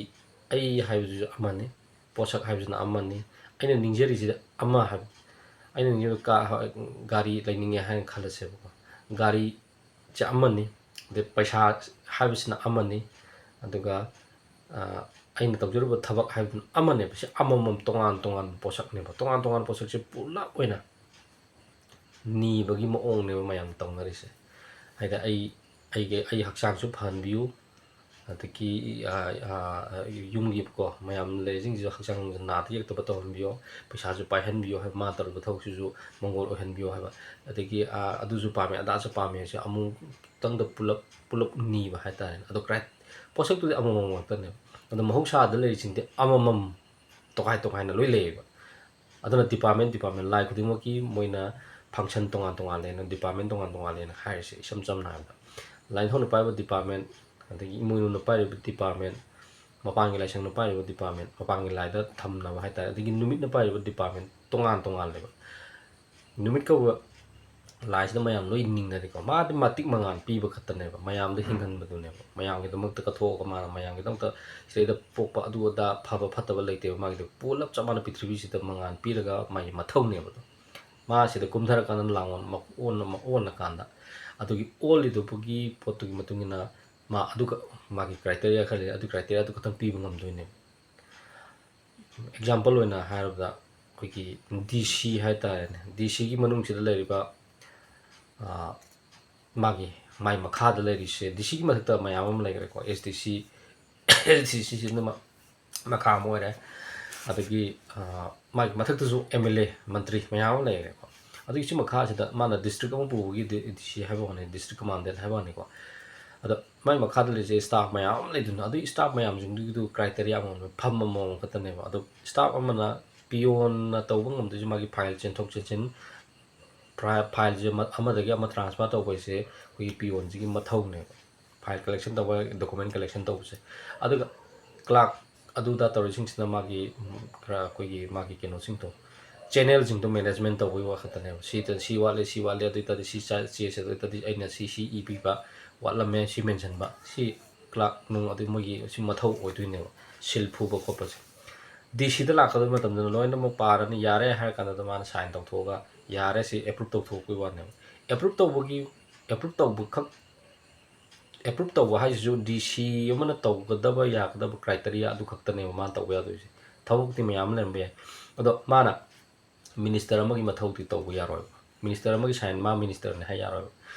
ꯑꯩ ꯍꯥꯏꯕꯁꯤꯁꯨ ꯑꯃꯅꯤ, ꯄꯣꯠꯁꯛ ꯍꯥꯏꯕꯁꯤꯅ ꯑꯃꯅꯤ, ꯑꯩꯅ ꯅꯤꯡꯖꯔꯤꯁꯤꯗ ꯑꯃ ꯍꯥꯏꯕ, ꯑꯩꯅ ꯅꯤꯡꯖꯕ ꯀꯥ-, ꯒꯥꯔꯤ ꯂꯩꯅꯤꯡꯉꯦ ꯍꯥꯏꯅ ꯈꯜꯂꯁꯦꯕꯀꯣ꯫ ꯒꯥꯔꯤꯁꯦ ꯑꯃꯅꯤ, ꯑꯗꯩ ꯄꯩꯁꯥ ꯍꯥꯏꯕꯁꯤꯅ ꯑꯃꯅꯤ, ꯑꯗꯨꯒ, ꯑ, ꯑꯩꯅ ꯇꯧꯖꯔꯨꯕ ꯊꯕꯛ ꯍꯥꯏꯕꯗꯨꯅ ꯑꯃꯅꯦꯕ꯫ ꯁꯤ ꯑꯃꯃꯝ ꯇꯣꯉꯥꯟ ꯇꯣꯉꯥꯟꯕ ꯄꯣꯠꯁꯛꯅꯦꯕ꯫ ꯇꯣꯉꯥꯟ ꯇꯣꯉꯥꯟꯕ ꯄꯣꯠꯁꯛꯁꯦ ꯄꯨꯂꯞ ꯑꯣꯏꯅ ꯅꯤꯕꯒꯤ ꯃꯑꯣꯡꯅꯦꯕ ꯃꯌꯥꯝ ꯇꯧꯅꯔꯤꯁꯦ꯫ ꯍꯥꯏꯗꯤ ꯑꯩ, ꯑꯩꯒꯤ, ꯑꯩ ꯍꯛꯆꯥꯡꯁꯨ ꯐꯍꯟꯕꯤꯌꯨ, ꯑꯗꯒꯤ, ꯑ, ꯑ, ꯌꯨꯝꯒꯤꯀꯣ ꯃꯌꯥꯝ ꯂꯩꯔꯤꯁꯤꯡꯁꯤꯁꯨ ꯍꯛꯆꯥꯡ ꯅꯥꯗ ꯌꯦꯛꯇꯕ ꯇꯧꯍꯟꯕꯤꯌꯣ, ꯄꯩꯁꯥꯁꯨ ꯄꯥꯏꯍꯟꯕꯤꯌꯣ ꯍꯥꯏꯕ, ꯃꯥ ꯇꯧꯔꯤꯕ ꯊꯕꯛꯁꯤꯁꯨ ꯃꯪꯒꯣꯜ ꯑꯣꯏꯍꯟꯕꯤꯌꯣ ꯍꯥꯏꯕ, ꯑꯗꯒꯤ, ꯑ, ꯑꯗꯨꯁꯨ ꯄꯥꯝꯃꯦ, ꯑꯗꯥꯁꯨ ꯄꯥꯝꯃꯦ ꯍꯥꯏꯁꯦ ꯑꯃꯨꯛꯇꯪꯗ ꯄꯨꯂꯞ, ꯄꯨꯂꯞ ꯅꯤꯕ ꯍꯥꯏꯇꯥꯔꯦꯅꯦ꯫ ꯑꯗꯣ ꯀ꯭ꯔꯥꯏ-, ꯄꯣꯠꯁꯛꯇꯨꯗꯤ ꯑꯃꯃꯝ ꯉꯥꯛꯇꯅꯦꯕ꯫ ꯑꯗꯣ ꯃꯍꯧꯁꯥꯗ ꯂꯩꯔꯤꯁꯤꯡꯗꯤ ꯑꯃꯃꯝ ꯇꯣꯈꯥꯏ ꯇꯣꯈꯥꯏꯅ ꯂꯣꯏ ꯂꯩꯌꯦꯕ꯫ ꯑꯗꯨꯅ ꯗꯤꯄꯥꯔꯠꯃꯦꯟ ꯗꯤꯄꯥꯔꯠꯃꯦꯟ, ꯂꯥꯏ ꯈꯨꯗꯤꯡꯃꯛꯀꯤ ꯃꯣꯏꯅ ꯐꯪꯁꯟ ꯇꯣꯉꯥꯟ ꯇꯣꯉꯥꯜꯂꯦꯅ, ꯗꯤꯄꯥꯔꯠꯃꯦꯟ ꯇꯣꯉꯥꯟ ꯇꯣꯉꯥꯜꯂꯦꯅ ꯍꯥꯏꯔꯤꯁꯦ ꯏꯁꯝ ꯁꯝꯅ ꯍꯥꯏꯔꯕꯗ, ꯂꯥꯏꯅꯤꯡꯊꯧꯅ ꯄꯥꯏꯕ ꯗꯤꯄꯥꯔꯠꯃꯦꯟ, ꯑꯗꯒꯤ ꯏꯃꯣꯏꯅꯨꯅ ꯄꯥꯏꯔꯤꯕ ꯗꯤꯄꯥꯔꯠꯃꯦꯟ, ꯃꯄꯥꯟꯒꯤ ꯂꯥꯏꯁꯪꯅ ꯄꯥꯏꯔꯤꯕ ꯗꯤꯄꯥꯔꯠꯃꯦꯟ, ꯃꯄꯥꯟꯒꯤ ꯂꯥꯏꯗ ꯊꯝꯅꯕ ꯍꯥꯏꯇꯥꯔꯦ, ꯑꯗꯒꯤ ꯅꯨꯃꯤꯠꯅ ꯄꯥꯏꯔꯤꯕ ꯗꯤꯄꯥꯔꯠꯃꯦꯟ ꯇꯣꯉꯥꯟ ꯇꯣꯉꯥꯜꯂꯦꯕ꯫ ꯅꯨꯃꯤꯠ ꯀꯧꯕ ꯂꯥꯏꯁꯤꯗ ꯃꯌꯥꯝ ꯂꯣꯏ ꯅꯤꯡꯅꯔꯤꯀꯣ꯫ ꯃꯥꯗꯤ ꯃꯇꯤꯛ ꯃꯉꯥꯜ ꯄꯤꯕ ꯈꯛꯇꯅꯦꯕ, ꯃꯌꯥꯝꯗ ꯍꯤꯡꯍꯟꯕꯗꯨꯅꯦꯕ, ꯃꯌꯥꯝꯒꯤꯗꯃꯛꯇ ꯀꯠꯊꯣꯛꯑꯒ ꯃꯥꯅ ꯃꯌꯥꯝꯒꯤꯗꯃꯛꯇ ꯁꯤꯗꯩꯗ ꯄꯣꯛꯄ ꯑꯗꯨ ꯑꯗꯥ ꯐꯕ ꯐꯠꯇꯕ ꯂꯩꯇꯦꯕ꯫ ꯃꯥꯒꯤꯗꯤ ꯄꯨꯂꯞ ꯆꯞ ꯃꯥꯟꯅ ꯄ꯭ꯔꯤꯊꯤꯕꯤꯁꯤꯗ ꯃꯉꯥꯜ ꯄꯤꯔꯒ ꯃꯥꯒꯤ ꯃꯊꯧꯅꯦꯕ ꯑꯗꯣ꯫ ꯃꯥ ꯁꯤꯗ ꯀꯨꯝꯊꯔꯀꯥꯟꯗ ꯂꯥꯡꯑꯣꯟ ꯑꯣꯟꯅ ꯑꯣꯜꯂꯀꯥꯟꯗ ꯑꯗꯨꯒꯤ ꯑꯣꯜꯂꯤꯗꯨꯒꯤ ꯄꯣꯠꯇꯨꯒꯤ ꯃꯇꯨꯡ ꯏꯟꯅ ꯃꯥ ꯑꯗꯨꯒ ꯃꯥꯒꯤ ꯀ꯭ꯔꯥꯏꯇꯦꯔꯤꯌꯥ ꯈꯔ ꯂꯩ, ꯑꯗꯨ ꯀ꯭ꯔꯥꯏꯇꯦꯔꯤꯌꯥꯗꯨ ꯈꯛꯇꯪ ꯄꯤꯕ ꯉꯝꯗꯣꯏꯅꯦꯕ꯫ ꯑꯦꯛꯖꯥꯝꯄꯜ ꯑꯣꯏꯅ ꯍꯥꯏꯔꯕꯗ ꯑꯩꯈꯣꯏꯒꯤ ꯗꯤ ꯁꯤ ꯍꯥꯏ ꯇꯥꯔꯦꯅꯦ, ꯗꯤ ꯁꯤꯒꯤ ꯃꯅꯨꯡꯁꯤꯗ ꯂꯩꯔꯤꯕ ꯃꯥꯒꯤ ꯃꯥꯏ ꯃꯈꯥꯗ ꯂꯩꯔꯤꯁꯦ, ꯗꯤ ꯁꯤꯒꯤ ꯃꯊꯛꯇ ꯃꯌꯥꯝ ꯑꯃ ꯂꯩꯈ꯭ꯔꯦꯀꯣ꯫ ꯑꯦꯁ ꯗꯤ ꯁꯤ, ꯑꯦꯁ ꯗꯤ ꯁꯤꯁꯤꯅ ꯃꯈꯥ ꯑꯃ ꯑꯣꯏꯔꯦ꯫ ꯑꯗꯒꯤ ꯃꯥꯒꯤ ꯃꯊꯛꯇꯁꯨ ꯑꯦꯝ ꯑꯦꯜ ꯑꯦ, ꯃꯟꯇ꯭ꯔꯤ ꯃꯌꯥꯝ ꯑꯃ ꯂꯩꯈ꯭ꯔꯦꯀꯣ꯫ ꯑꯗꯨꯒꯤ ꯁꯤ ꯃꯈꯥꯁꯤꯗ ꯃꯥꯅ ꯗꯤꯁꯇ꯭ꯔꯤꯛ ꯑꯃ ꯄꯨꯕꯒꯤ ꯗꯤ ꯁꯤ ꯍꯥꯏꯕ ꯋꯥꯅꯤ, ꯗꯤꯁꯇ꯭ꯔꯤꯛ ꯀꯃꯥꯟꯗꯦꯟ ꯍꯥꯏꯕ ꯋꯥꯅꯤꯀꯣ꯫ ꯑꯗꯣ ꯃꯥꯏ ꯃꯈꯥꯗ ꯂꯩꯔꯤꯁꯦ ꯁ꯭ꯇꯥꯐ ꯃꯌꯥꯝ ꯑꯃ ꯂꯩꯗꯅ, ꯑꯗꯨꯒꯤ ꯁ꯭ꯇꯥꯐ ꯃꯌꯥꯝꯁꯤꯡꯗꯨꯒꯤꯗꯨ ꯀ꯭ꯔꯥꯏꯇꯦꯔꯤꯌꯥ ꯑꯃꯃꯝ, ꯐꯝ ꯑꯃꯃꯝ ꯈꯛꯇꯅꯦꯕ꯫ ꯑꯗꯣ ꯁ꯭ꯇꯥꯐ ꯑꯃꯅ ꯄꯤꯌꯣꯟꯅ ꯇꯧꯕ ꯉꯝꯗꯣꯏꯁꯦ ꯃꯥꯒꯤ ꯐꯥꯏꯜ ꯆꯦꯟꯊꯣꯛ ꯆꯦꯟꯁꯤꯟ, ꯐꯥꯏꯜꯁꯦ ꯑꯃꯗꯒꯤ ꯑꯃ ꯇ꯭ꯔꯥꯟꯁꯐꯔ ꯇꯧꯕ ꯍꯥꯏꯁꯦ ꯑꯩꯈꯣꯏꯒꯤ ꯄꯤꯌꯣꯟꯁꯤꯒꯤ ꯃꯊꯧꯅꯦꯕ, ꯐꯥꯏꯜ ꯀꯂꯦꯛꯁꯟ ꯇꯧꯕ, ꯗꯣꯀꯨꯃꯦꯟ ꯀꯂꯦꯛꯁꯟ ꯇꯧꯕꯁꯦ꯫ ꯑꯗꯨꯒ ꯀ꯭ꯂꯥꯔꯛ ꯑꯗꯨꯗ ꯇꯧꯔꯤꯁꯤꯡꯁꯤꯅ ꯃꯥꯒꯤ ꯈꯔ ꯑꯩꯈꯣꯏꯒꯤ ꯃꯥꯒꯤ ꯀꯩꯅꯣꯁꯤꯡꯗꯣ, ꯆꯦꯅꯦꯜꯁꯤꯡꯗꯣ ꯃꯦꯅꯦꯖꯃꯦꯟ ꯇꯧꯕꯒꯤ ꯋꯥ ꯈꯛꯇꯅꯦꯕ꯫ ꯁꯤꯗ ꯁꯤ ꯋꯥꯠꯂꯦ, ꯁꯤ ꯋꯥꯠꯂꯦ, ꯑꯗꯨ ꯑꯣꯏꯇꯥꯔꯗꯤ ꯁꯤ ꯆꯦꯁꯦ, ꯑꯗꯨ ꯑꯣꯏꯇꯥꯔꯗꯤ ꯑꯩꯅ ꯁꯤ ꯁꯤ ꯏ ꯄꯤꯕ ꯋꯥꯠꯂꯝꯃꯦ, ꯁꯤ ꯃꯦꯟꯁꯤꯟꯕ, ꯁꯤ ꯀ꯭ꯂꯥꯔꯛ ꯅꯨꯡ ꯑꯗꯨ ꯃꯣꯏꯒꯤ ꯁꯤ ꯃꯊꯧ ꯑꯣꯏꯗꯣꯏꯅꯦꯕ, ꯁꯤꯜ ꯐꯨꯕ ꯈꯣꯠꯄꯁꯦ꯫ ꯗꯤ ꯁꯤꯗ ꯂꯥꯛꯀꯗꯕ ꯃꯇꯝꯗꯅ ꯂꯣꯏꯅꯃꯛ ꯄꯥꯔꯅꯤ, ꯌꯥꯔꯦ ꯍꯥꯏꯔ ꯀꯥꯟꯗ ꯃꯥꯅ ꯁꯥꯏꯟ ꯇꯧꯊꯣꯛꯑꯒ ꯌꯥꯔꯦ, ꯁꯤ ꯑꯦꯄ꯭ꯔꯨꯞ ꯇꯧꯊꯣꯛꯄꯒꯤ ꯋꯥꯅꯦꯕ꯫ ꯑꯦꯄ꯭ꯔꯨꯞ ꯇꯧꯕꯒꯤ, ꯑꯦꯄ꯭ꯔꯨꯞ ꯇꯧꯕꯈꯛ, ꯑꯦꯄ꯭ꯔꯨꯞ ꯇꯧꯕ ꯍꯥꯏꯁꯤꯁꯨ ꯗꯤ ꯁꯤ ꯑꯃꯅ ꯇꯧꯒꯗꯕ ꯌꯥꯒꯗꯕ ꯀ꯭ꯔꯥꯏꯇꯦꯔꯤꯌꯥ ꯑꯗꯨ ꯈꯛꯇꯅꯦꯕ ꯃꯥꯅ ꯇꯧꯕ ꯌꯥꯗꯣꯏꯁꯦ꯫ ꯊꯕꯛꯇꯤ ꯃꯌꯥꯝ ꯑꯃ ꯂꯩꯔꯝꯕ ꯌꯥꯏ, ꯑꯗꯣ ꯃꯥꯅ ꯃꯤꯅꯤꯁꯇꯔ ꯑꯃꯒꯤ ꯃꯊꯧꯗꯤ ꯇꯧꯕ ꯌꯥꯔꯣꯏꯕ꯫ ꯃꯤꯅꯤꯁꯇꯔ ꯑꯃꯒꯤ ꯁꯥꯏꯟ ꯃꯥ ꯃꯤꯅꯤꯁꯇꯔꯅꯤ ꯍꯥꯏ ꯌꯥꯔꯣꯏꯕ꯫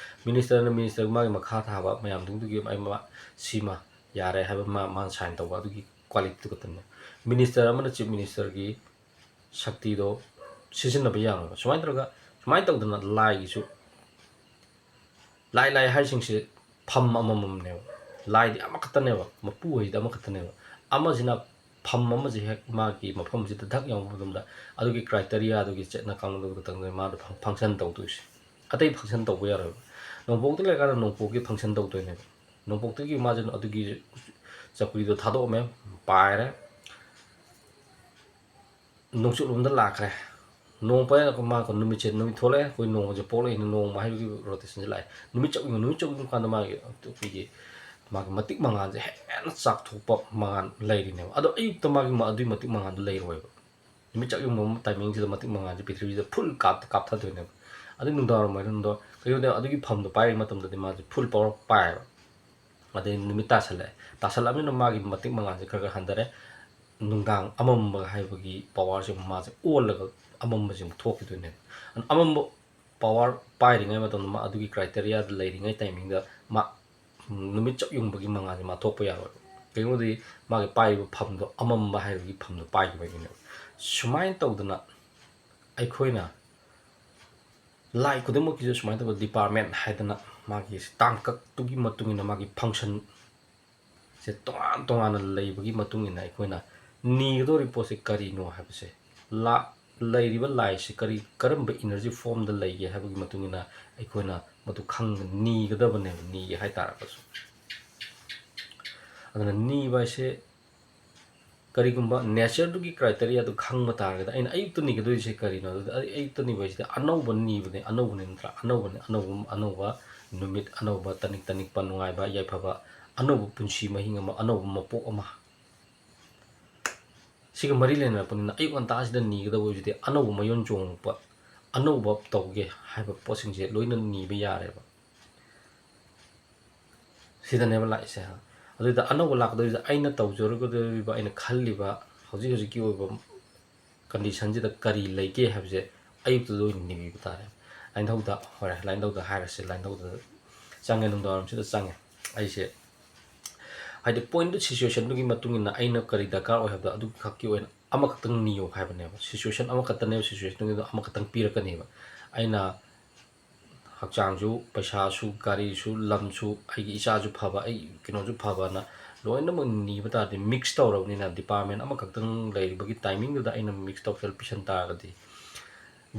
ꯃꯤꯅꯤꯁꯇꯔꯅ ꯃꯤꯅꯤꯁꯇꯔ ꯃꯥꯒꯤ ꯃꯈꯥ ꯊꯥꯕ ꯃꯌꯥꯝꯗꯨꯗꯒꯤ ꯑꯩ ꯃꯥ ꯁꯤꯃ ꯌꯥꯔꯦ ꯍꯥꯏꯕ ꯃꯥ, ꯃꯥꯅ ꯁꯥꯏꯟ ꯇꯧꯕ ꯑꯗꯨꯒꯤ ꯀ꯭ꯋꯥꯂꯤꯇꯤꯗꯨ ꯈꯛꯇꯅꯦ꯫ ꯃꯤꯅꯤꯁꯇꯔ ꯑꯃꯅ ꯆꯤꯐ ꯃꯤꯅꯤꯁꯇꯔꯒꯤ ꯁꯛꯇꯤꯗꯣ ꯁꯤꯖꯤꯟꯅꯕ ꯌꯥꯔꯣꯏꯕ꯫ ꯁꯨꯃꯥꯏꯅ ꯇꯧꯔꯒ, ꯁꯨꯃꯥꯏꯅ ꯇꯧꯗꯅ ꯂꯥꯏꯒꯤꯁꯨ, ꯂꯥꯏ, ꯂꯥꯏ ꯍꯥꯏꯁꯤꯡꯁꯦ ꯐꯝ ꯑꯃꯃꯝꯅꯦꯕ꯫ ꯂꯥꯏꯗꯤ ꯑꯃꯈꯛꯇꯅꯦꯕ, ꯃꯄꯨ ꯍꯥꯏꯁꯤꯗꯤ ꯑꯃꯈꯛꯇꯅꯦꯕ꯫ ꯑꯃꯁꯤꯅ ꯐꯝ ꯑꯃꯁꯦ ꯍꯦꯛ ꯃꯥꯒꯤ ꯃꯐꯝꯁꯤꯗ ꯙꯛ ꯌꯧꯕ ꯃꯇꯝꯗ ꯑꯗꯨꯒꯤ ꯀ꯭ꯔꯥꯏꯇꯦꯔꯤꯌꯥ ꯑꯗꯨꯒꯤ ꯆꯠꯅ ꯀꯥꯡꯂꯣꯟꯗꯨ ꯈꯛꯇꯪꯗ ꯃꯥꯗꯣ ꯐꯪ-, ꯐꯪꯁꯟ ꯇꯧꯗꯣꯏꯁꯦ꯫ ꯑꯇꯩ ꯐꯪꯁꯟ ꯇꯧꯕ ꯌꯥꯔꯣꯏꯕ꯫ ꯅꯣꯡꯄꯣꯛꯇ ꯂꯩꯔꯀꯥꯟꯗ ꯅꯣꯡꯄꯣꯛꯀꯤ ꯐꯪꯁꯟ ꯇꯧꯗꯣꯏꯅꯦꯕ꯫ ꯅꯣꯡꯄꯣꯛꯇꯒꯤ ꯃꯥꯁꯦ ꯑꯗꯨꯒꯤ ꯆꯧꯀ꯭ꯔꯤꯗꯣ ꯊꯥꯗꯣꯛꯑꯝꯃꯦ, ꯄꯥꯏꯔꯦ, ꯅꯣꯡꯆꯨꯞꯂꯣꯝꯗ ꯂꯥꯛꯈ꯭ꯔꯦ꯫ ꯅꯣꯡ ꯄꯥꯏꯔꯒ ꯃꯥ ꯅꯨꯃꯤꯠꯁꯦ, ꯅꯨꯃꯤꯠ ꯊꯣꯛꯂꯛꯑꯦ, ꯑꯩꯈꯣꯏ ꯅꯣꯡꯃꯁꯦ ꯄꯣꯛꯂꯛꯏꯅ ꯅꯣꯡꯃ ꯍꯥꯏꯕꯒꯤ ꯔꯣꯇꯦꯁꯟꯁꯦ ꯂꯥꯛꯑꯦ꯫ ꯅꯨꯃꯤꯠ ꯆꯞ ꯌꯨꯡ ꯅꯨꯃꯤꯠ ꯆꯞ ꯌꯨꯡꯕ ꯀꯥꯟꯗ ꯃꯥꯒꯤ ꯑꯩꯈꯣꯏꯒꯤ ꯃꯥꯒꯤ ꯃꯇꯤꯛ ꯃꯉꯥꯜꯁꯦ ꯍꯦꯟꯅ ꯆꯥꯛꯊꯣꯛꯄ ꯃꯉꯥꯜ ꯂꯩꯔꯤꯅꯦꯕ꯫ ꯑꯗꯣ ꯑꯌꯨꯛꯇ ꯃꯥꯒꯤ ꯃ- ꯑꯗꯨꯒꯤ ꯃꯇꯤꯛ ꯃꯉꯥꯜꯗꯣ ꯂꯩꯔꯣꯏꯕ꯫ ꯅꯨꯃꯤꯠ ꯆꯞ ꯌꯨꯡꯕ ꯇꯥꯏꯃꯤꯡꯁꯤꯗ ꯃꯇꯤꯛ ꯃꯉꯥꯜꯁꯦ ꯄ꯭ꯔꯤꯊꯤꯕꯤꯗ ꯐꯨꯜ ꯀꯥꯞ ꯀꯥꯞꯊꯗꯣꯏꯅꯦꯕ꯫ ꯑꯗꯨ ꯅꯨꯡꯗꯥꯡ ꯋꯥꯏꯔꯝ ꯑꯣꯏꯔꯣ, ꯅꯨꯡꯗꯥꯡ ꯀꯩꯒꯤꯅꯣꯗ ꯑꯗꯨꯒꯤ ꯐꯝꯗꯣ ꯄꯥꯏꯔꯤ ꯃꯇꯝꯗꯗꯤ ꯃꯥꯁꯦ ꯐꯨꯜ ꯄꯋꯥꯔ ꯄꯥꯏꯌꯦꯕ꯫ ꯑꯗꯩ ꯅꯨꯃꯤꯠ ꯇꯥꯁꯜꯂꯛꯑꯦ, ꯇꯥꯁꯜꯂꯛꯑꯕꯅꯤꯅ ꯃꯥꯒꯤ ꯃꯇꯤꯛ ꯃꯉꯥꯜꯁꯦ ꯈꯔ ꯈꯔ ꯍꯟꯊꯔꯦ꯫ ꯅꯨꯡꯗꯥꯡ ꯑꯃꯝꯕ ꯍꯥꯏꯕꯒꯤ ꯄꯋꯥꯔꯁꯦ ꯃꯥꯁꯦ ꯑꯣꯜꯂꯒ ꯑꯃꯝꯕꯁꯦ ꯑꯃꯨꯛ ꯊꯣꯛꯈꯤꯗꯣꯏꯅꯦꯕ꯫ ꯑꯗꯨꯅ ꯑꯃꯝꯕ ꯄꯋꯥꯔ ꯄꯥꯏꯔꯤꯉꯩ ꯃꯇꯝꯗ ꯃꯥ ꯑꯗꯨꯒꯤ ꯀ꯭ꯔꯥꯏꯇꯦꯔꯤꯌꯥꯗ ꯂꯩꯔꯤꯉꯩ ꯇꯥꯏꯃꯤꯡꯗ ꯃꯥ ꯅꯨꯃꯤꯠ ꯆꯞ ꯌꯨꯡꯕꯒꯤ ꯃꯉꯥꯜꯁꯦ ꯃꯥ ꯊꯣꯛꯄ ꯌꯥꯔꯣꯏꯕ꯫ ꯀꯩꯒꯤꯅꯣꯗꯤ ꯃꯥꯒꯤ ꯄꯥꯏꯔꯤꯕ ꯐꯝꯗꯣ ꯑꯃꯝꯕ ꯍꯥꯏꯕꯒꯤ ꯐꯝꯗꯣ ꯄꯥꯏꯈꯤꯕꯒꯤꯅꯦꯕ꯫ ꯁꯨꯃꯥꯏꯅ ꯇꯧꯗꯅ ꯑꯩꯈꯣꯏꯅ ꯂꯥꯏ ꯈꯨꯗꯤꯡꯃꯛꯀꯤꯁꯨ ꯁꯨꯃꯥꯏꯅ ꯇꯧꯕ ꯗꯤꯄꯥꯔꯠꯃꯦꯟ ꯍꯥꯏꯗꯅ ꯃꯥꯒꯤ ꯇꯥꯡꯀꯛꯇꯨꯒꯤ ꯃꯇꯨꯡ ꯏꯟꯅ ꯃꯥꯒꯤ ꯐꯪꯁꯟꯁꯦ ꯇꯣꯉꯥꯟ ꯇꯣꯉꯥꯟꯅ ꯂꯩꯕꯒꯤ ꯃꯇꯨꯡ ꯏꯟꯅ ꯑꯩꯈꯣꯏꯅ ꯅꯤꯒꯗꯧꯔꯤꯕ ꯄꯣꯠꯁꯦ ꯀꯔꯤꯅꯣ ꯍꯥꯏꯕꯁꯦ, ꯂꯥ ꯂꯩꯔꯤꯕ ꯂꯥꯏꯁꯦ ꯀꯔꯤ, ꯀꯔꯝꯕ ꯏꯅꯔꯖꯤ ꯐꯣꯝꯗ ꯂꯩꯒꯦ ꯍꯥꯏꯕꯒꯤ ꯃꯇꯨꯡ ꯏꯟꯅ ꯑꯩꯈꯣꯏꯅ ꯃꯗꯨ ꯈꯪ ꯅꯤꯒꯗꯕꯅꯦꯕ, ꯅꯤꯒꯦ ꯍꯥꯏ ꯇꯥꯔꯒꯁꯨ꯫ ꯑꯗꯨꯅ ꯅꯤꯕ ꯍꯥꯏꯁꯦ ꯀꯔꯤꯒꯨꯝꯕ ꯅꯦꯆꯔꯗꯨꯒꯤ ꯀ꯭ꯔꯥꯏꯇꯦꯔꯤꯌꯥꯗꯨ ꯈꯪꯕ ꯇꯥꯔꯒꯗꯤ ꯑꯩꯅ ꯑꯌꯨꯛꯇ ꯅꯤꯒꯗꯣꯏꯁꯦ ꯀꯔꯤꯅꯣ? ꯑꯗꯨꯗ ꯑꯩ ꯑꯌꯨꯛꯇ ꯅꯤꯕ ꯍꯥꯏꯁꯤꯗꯤ ꯑꯅꯧꯕ ꯅꯤꯕꯅꯦ, ꯑꯅꯧꯕꯅꯦ ꯅꯠꯇ꯭ꯔꯥ? ꯑꯅꯧꯕꯅꯦ, ꯑꯅꯧꯕ, ꯑꯅꯧꯕ ꯅꯨꯃꯤꯠ, ꯑꯅꯧꯕ ꯇꯅꯤꯛ ꯇꯅꯤꯛꯄ, ꯅꯨꯡꯉꯥꯏꯕ, ꯌꯥꯏꯐꯕ, ꯑꯅꯧꯕ ꯄꯨꯟꯁꯤ ꯃꯍꯤꯡ ꯑꯃ, ꯑꯅꯧꯕ ꯃꯄꯣꯛ ꯑꯃ꯫ ꯁꯤꯒ ꯃꯔꯤ ꯂꯩꯅꯔꯛꯄꯅꯤꯅ ꯑꯌꯨꯛ ꯉꯟꯇꯥꯁꯤꯗ ꯅꯤꯒꯗꯕ ꯑꯣꯏꯕꯁꯤꯗꯤ ꯑꯅꯧꯕ ꯃꯌꯣꯟ ꯆꯣꯡꯉꯛꯄ, ꯑꯅꯧꯕ ꯇꯧꯒꯦ ꯍꯥꯏꯕ ꯄꯣꯠꯁꯤꯡꯁꯦ ꯂꯣꯏꯅ ꯅꯤꯕ ꯌꯥꯔꯦꯕ꯫ ꯁꯤꯗꯅꯦꯕ ꯂꯥꯛꯏꯁꯦ꯫ ꯑꯗꯨꯗ ꯑꯅꯧꯕ ꯂꯥꯛꯀꯗꯣꯏꯁꯦ ꯑꯩꯅ ꯇꯧꯖꯔꯨꯒꯗꯧꯔꯤꯕ, ꯑꯩꯅ ꯈꯜꯂꯤꯕ ꯍꯧꯖꯤꯛ ꯍꯧꯖꯤꯛꯀꯤ ꯑꯣꯏꯕ ꯀꯟꯗꯤꯁꯟꯁꯤꯗ ꯀꯔꯤ ꯂꯩꯒꯦ ꯍꯥꯏꯕꯁꯦ ꯑꯌꯨꯛꯇꯨꯗ ꯑꯣꯏꯅ ꯅꯤꯕꯤꯕ ꯇꯥꯔꯦ꯫ ꯂꯥꯏꯅꯤꯡꯊꯧꯗ, ꯍꯣꯏ, ꯂꯥꯏꯅꯤꯡꯊꯧꯗ ꯍꯥꯏꯔꯁꯦ, ꯂꯥꯏꯅꯤꯡꯊꯧꯗ ꯆꯪꯉꯦ, ꯅꯨꯡꯗꯥꯡꯋꯥꯏꯔꯝꯁꯤꯗ ꯆꯪꯉꯦ꯫ ꯑꯩꯁꯦ ꯍꯥꯏꯗꯤ ꯄꯣꯏꯟꯗꯨ, ꯁꯤꯆꯨꯋꯦꯁꯟꯗꯨꯒꯤ ꯃꯇꯨꯡ ꯏꯟꯅ ꯑꯩꯅ ꯀꯔꯤ ꯗꯔꯀꯥꯔ ꯑꯣꯏ ꯍꯥꯏꯕꯗꯣ ꯑꯗꯨ ꯈꯛꯀꯤ ꯑꯣꯏꯅ ꯑꯃꯈꯛꯇꯪ ꯅꯤꯌꯣ ꯍꯥꯏꯕꯅꯦꯕ꯫ ꯁꯤꯆꯨꯋꯦꯁꯟ ꯑꯃꯈꯛꯇꯅꯦꯕ, ꯁꯤꯆꯨꯋꯦꯁꯟꯗꯨꯒꯤꯗꯣ ꯑꯃꯈꯛꯇꯪ ꯄꯤꯔꯛꯀꯅꯦꯕ꯫ ꯑꯩꯅ ꯍꯛꯆꯥꯡꯁꯨ, ꯄꯩꯁꯥꯁꯨ, ꯒꯥꯔꯤꯁꯨ, ꯂꯝꯁꯨ, ꯑꯩꯒꯤ ꯏꯆꯥꯁꯨ ꯐꯕ, ꯑꯩ ꯀꯩꯅꯣꯁꯨ ꯐꯕꯅ ꯂꯣꯏꯅꯃꯛ ꯅꯤꯕ ꯇꯥꯔꯗꯤ, ꯃꯤꯛꯁ ꯇꯧꯔꯕꯅꯤꯅ, ꯗꯤꯄꯥꯔꯠꯃꯦꯟ ꯑꯃꯈꯛꯇꯪ ꯂꯩꯔꯤꯕꯒꯤ ꯇꯥꯏꯃꯤꯡꯗꯨꯗ ꯑꯩꯅ ꯃꯤꯛꯁ ꯇꯧꯁꯜ ꯄꯤꯁꯟ ꯇꯥꯔꯒꯗꯤ,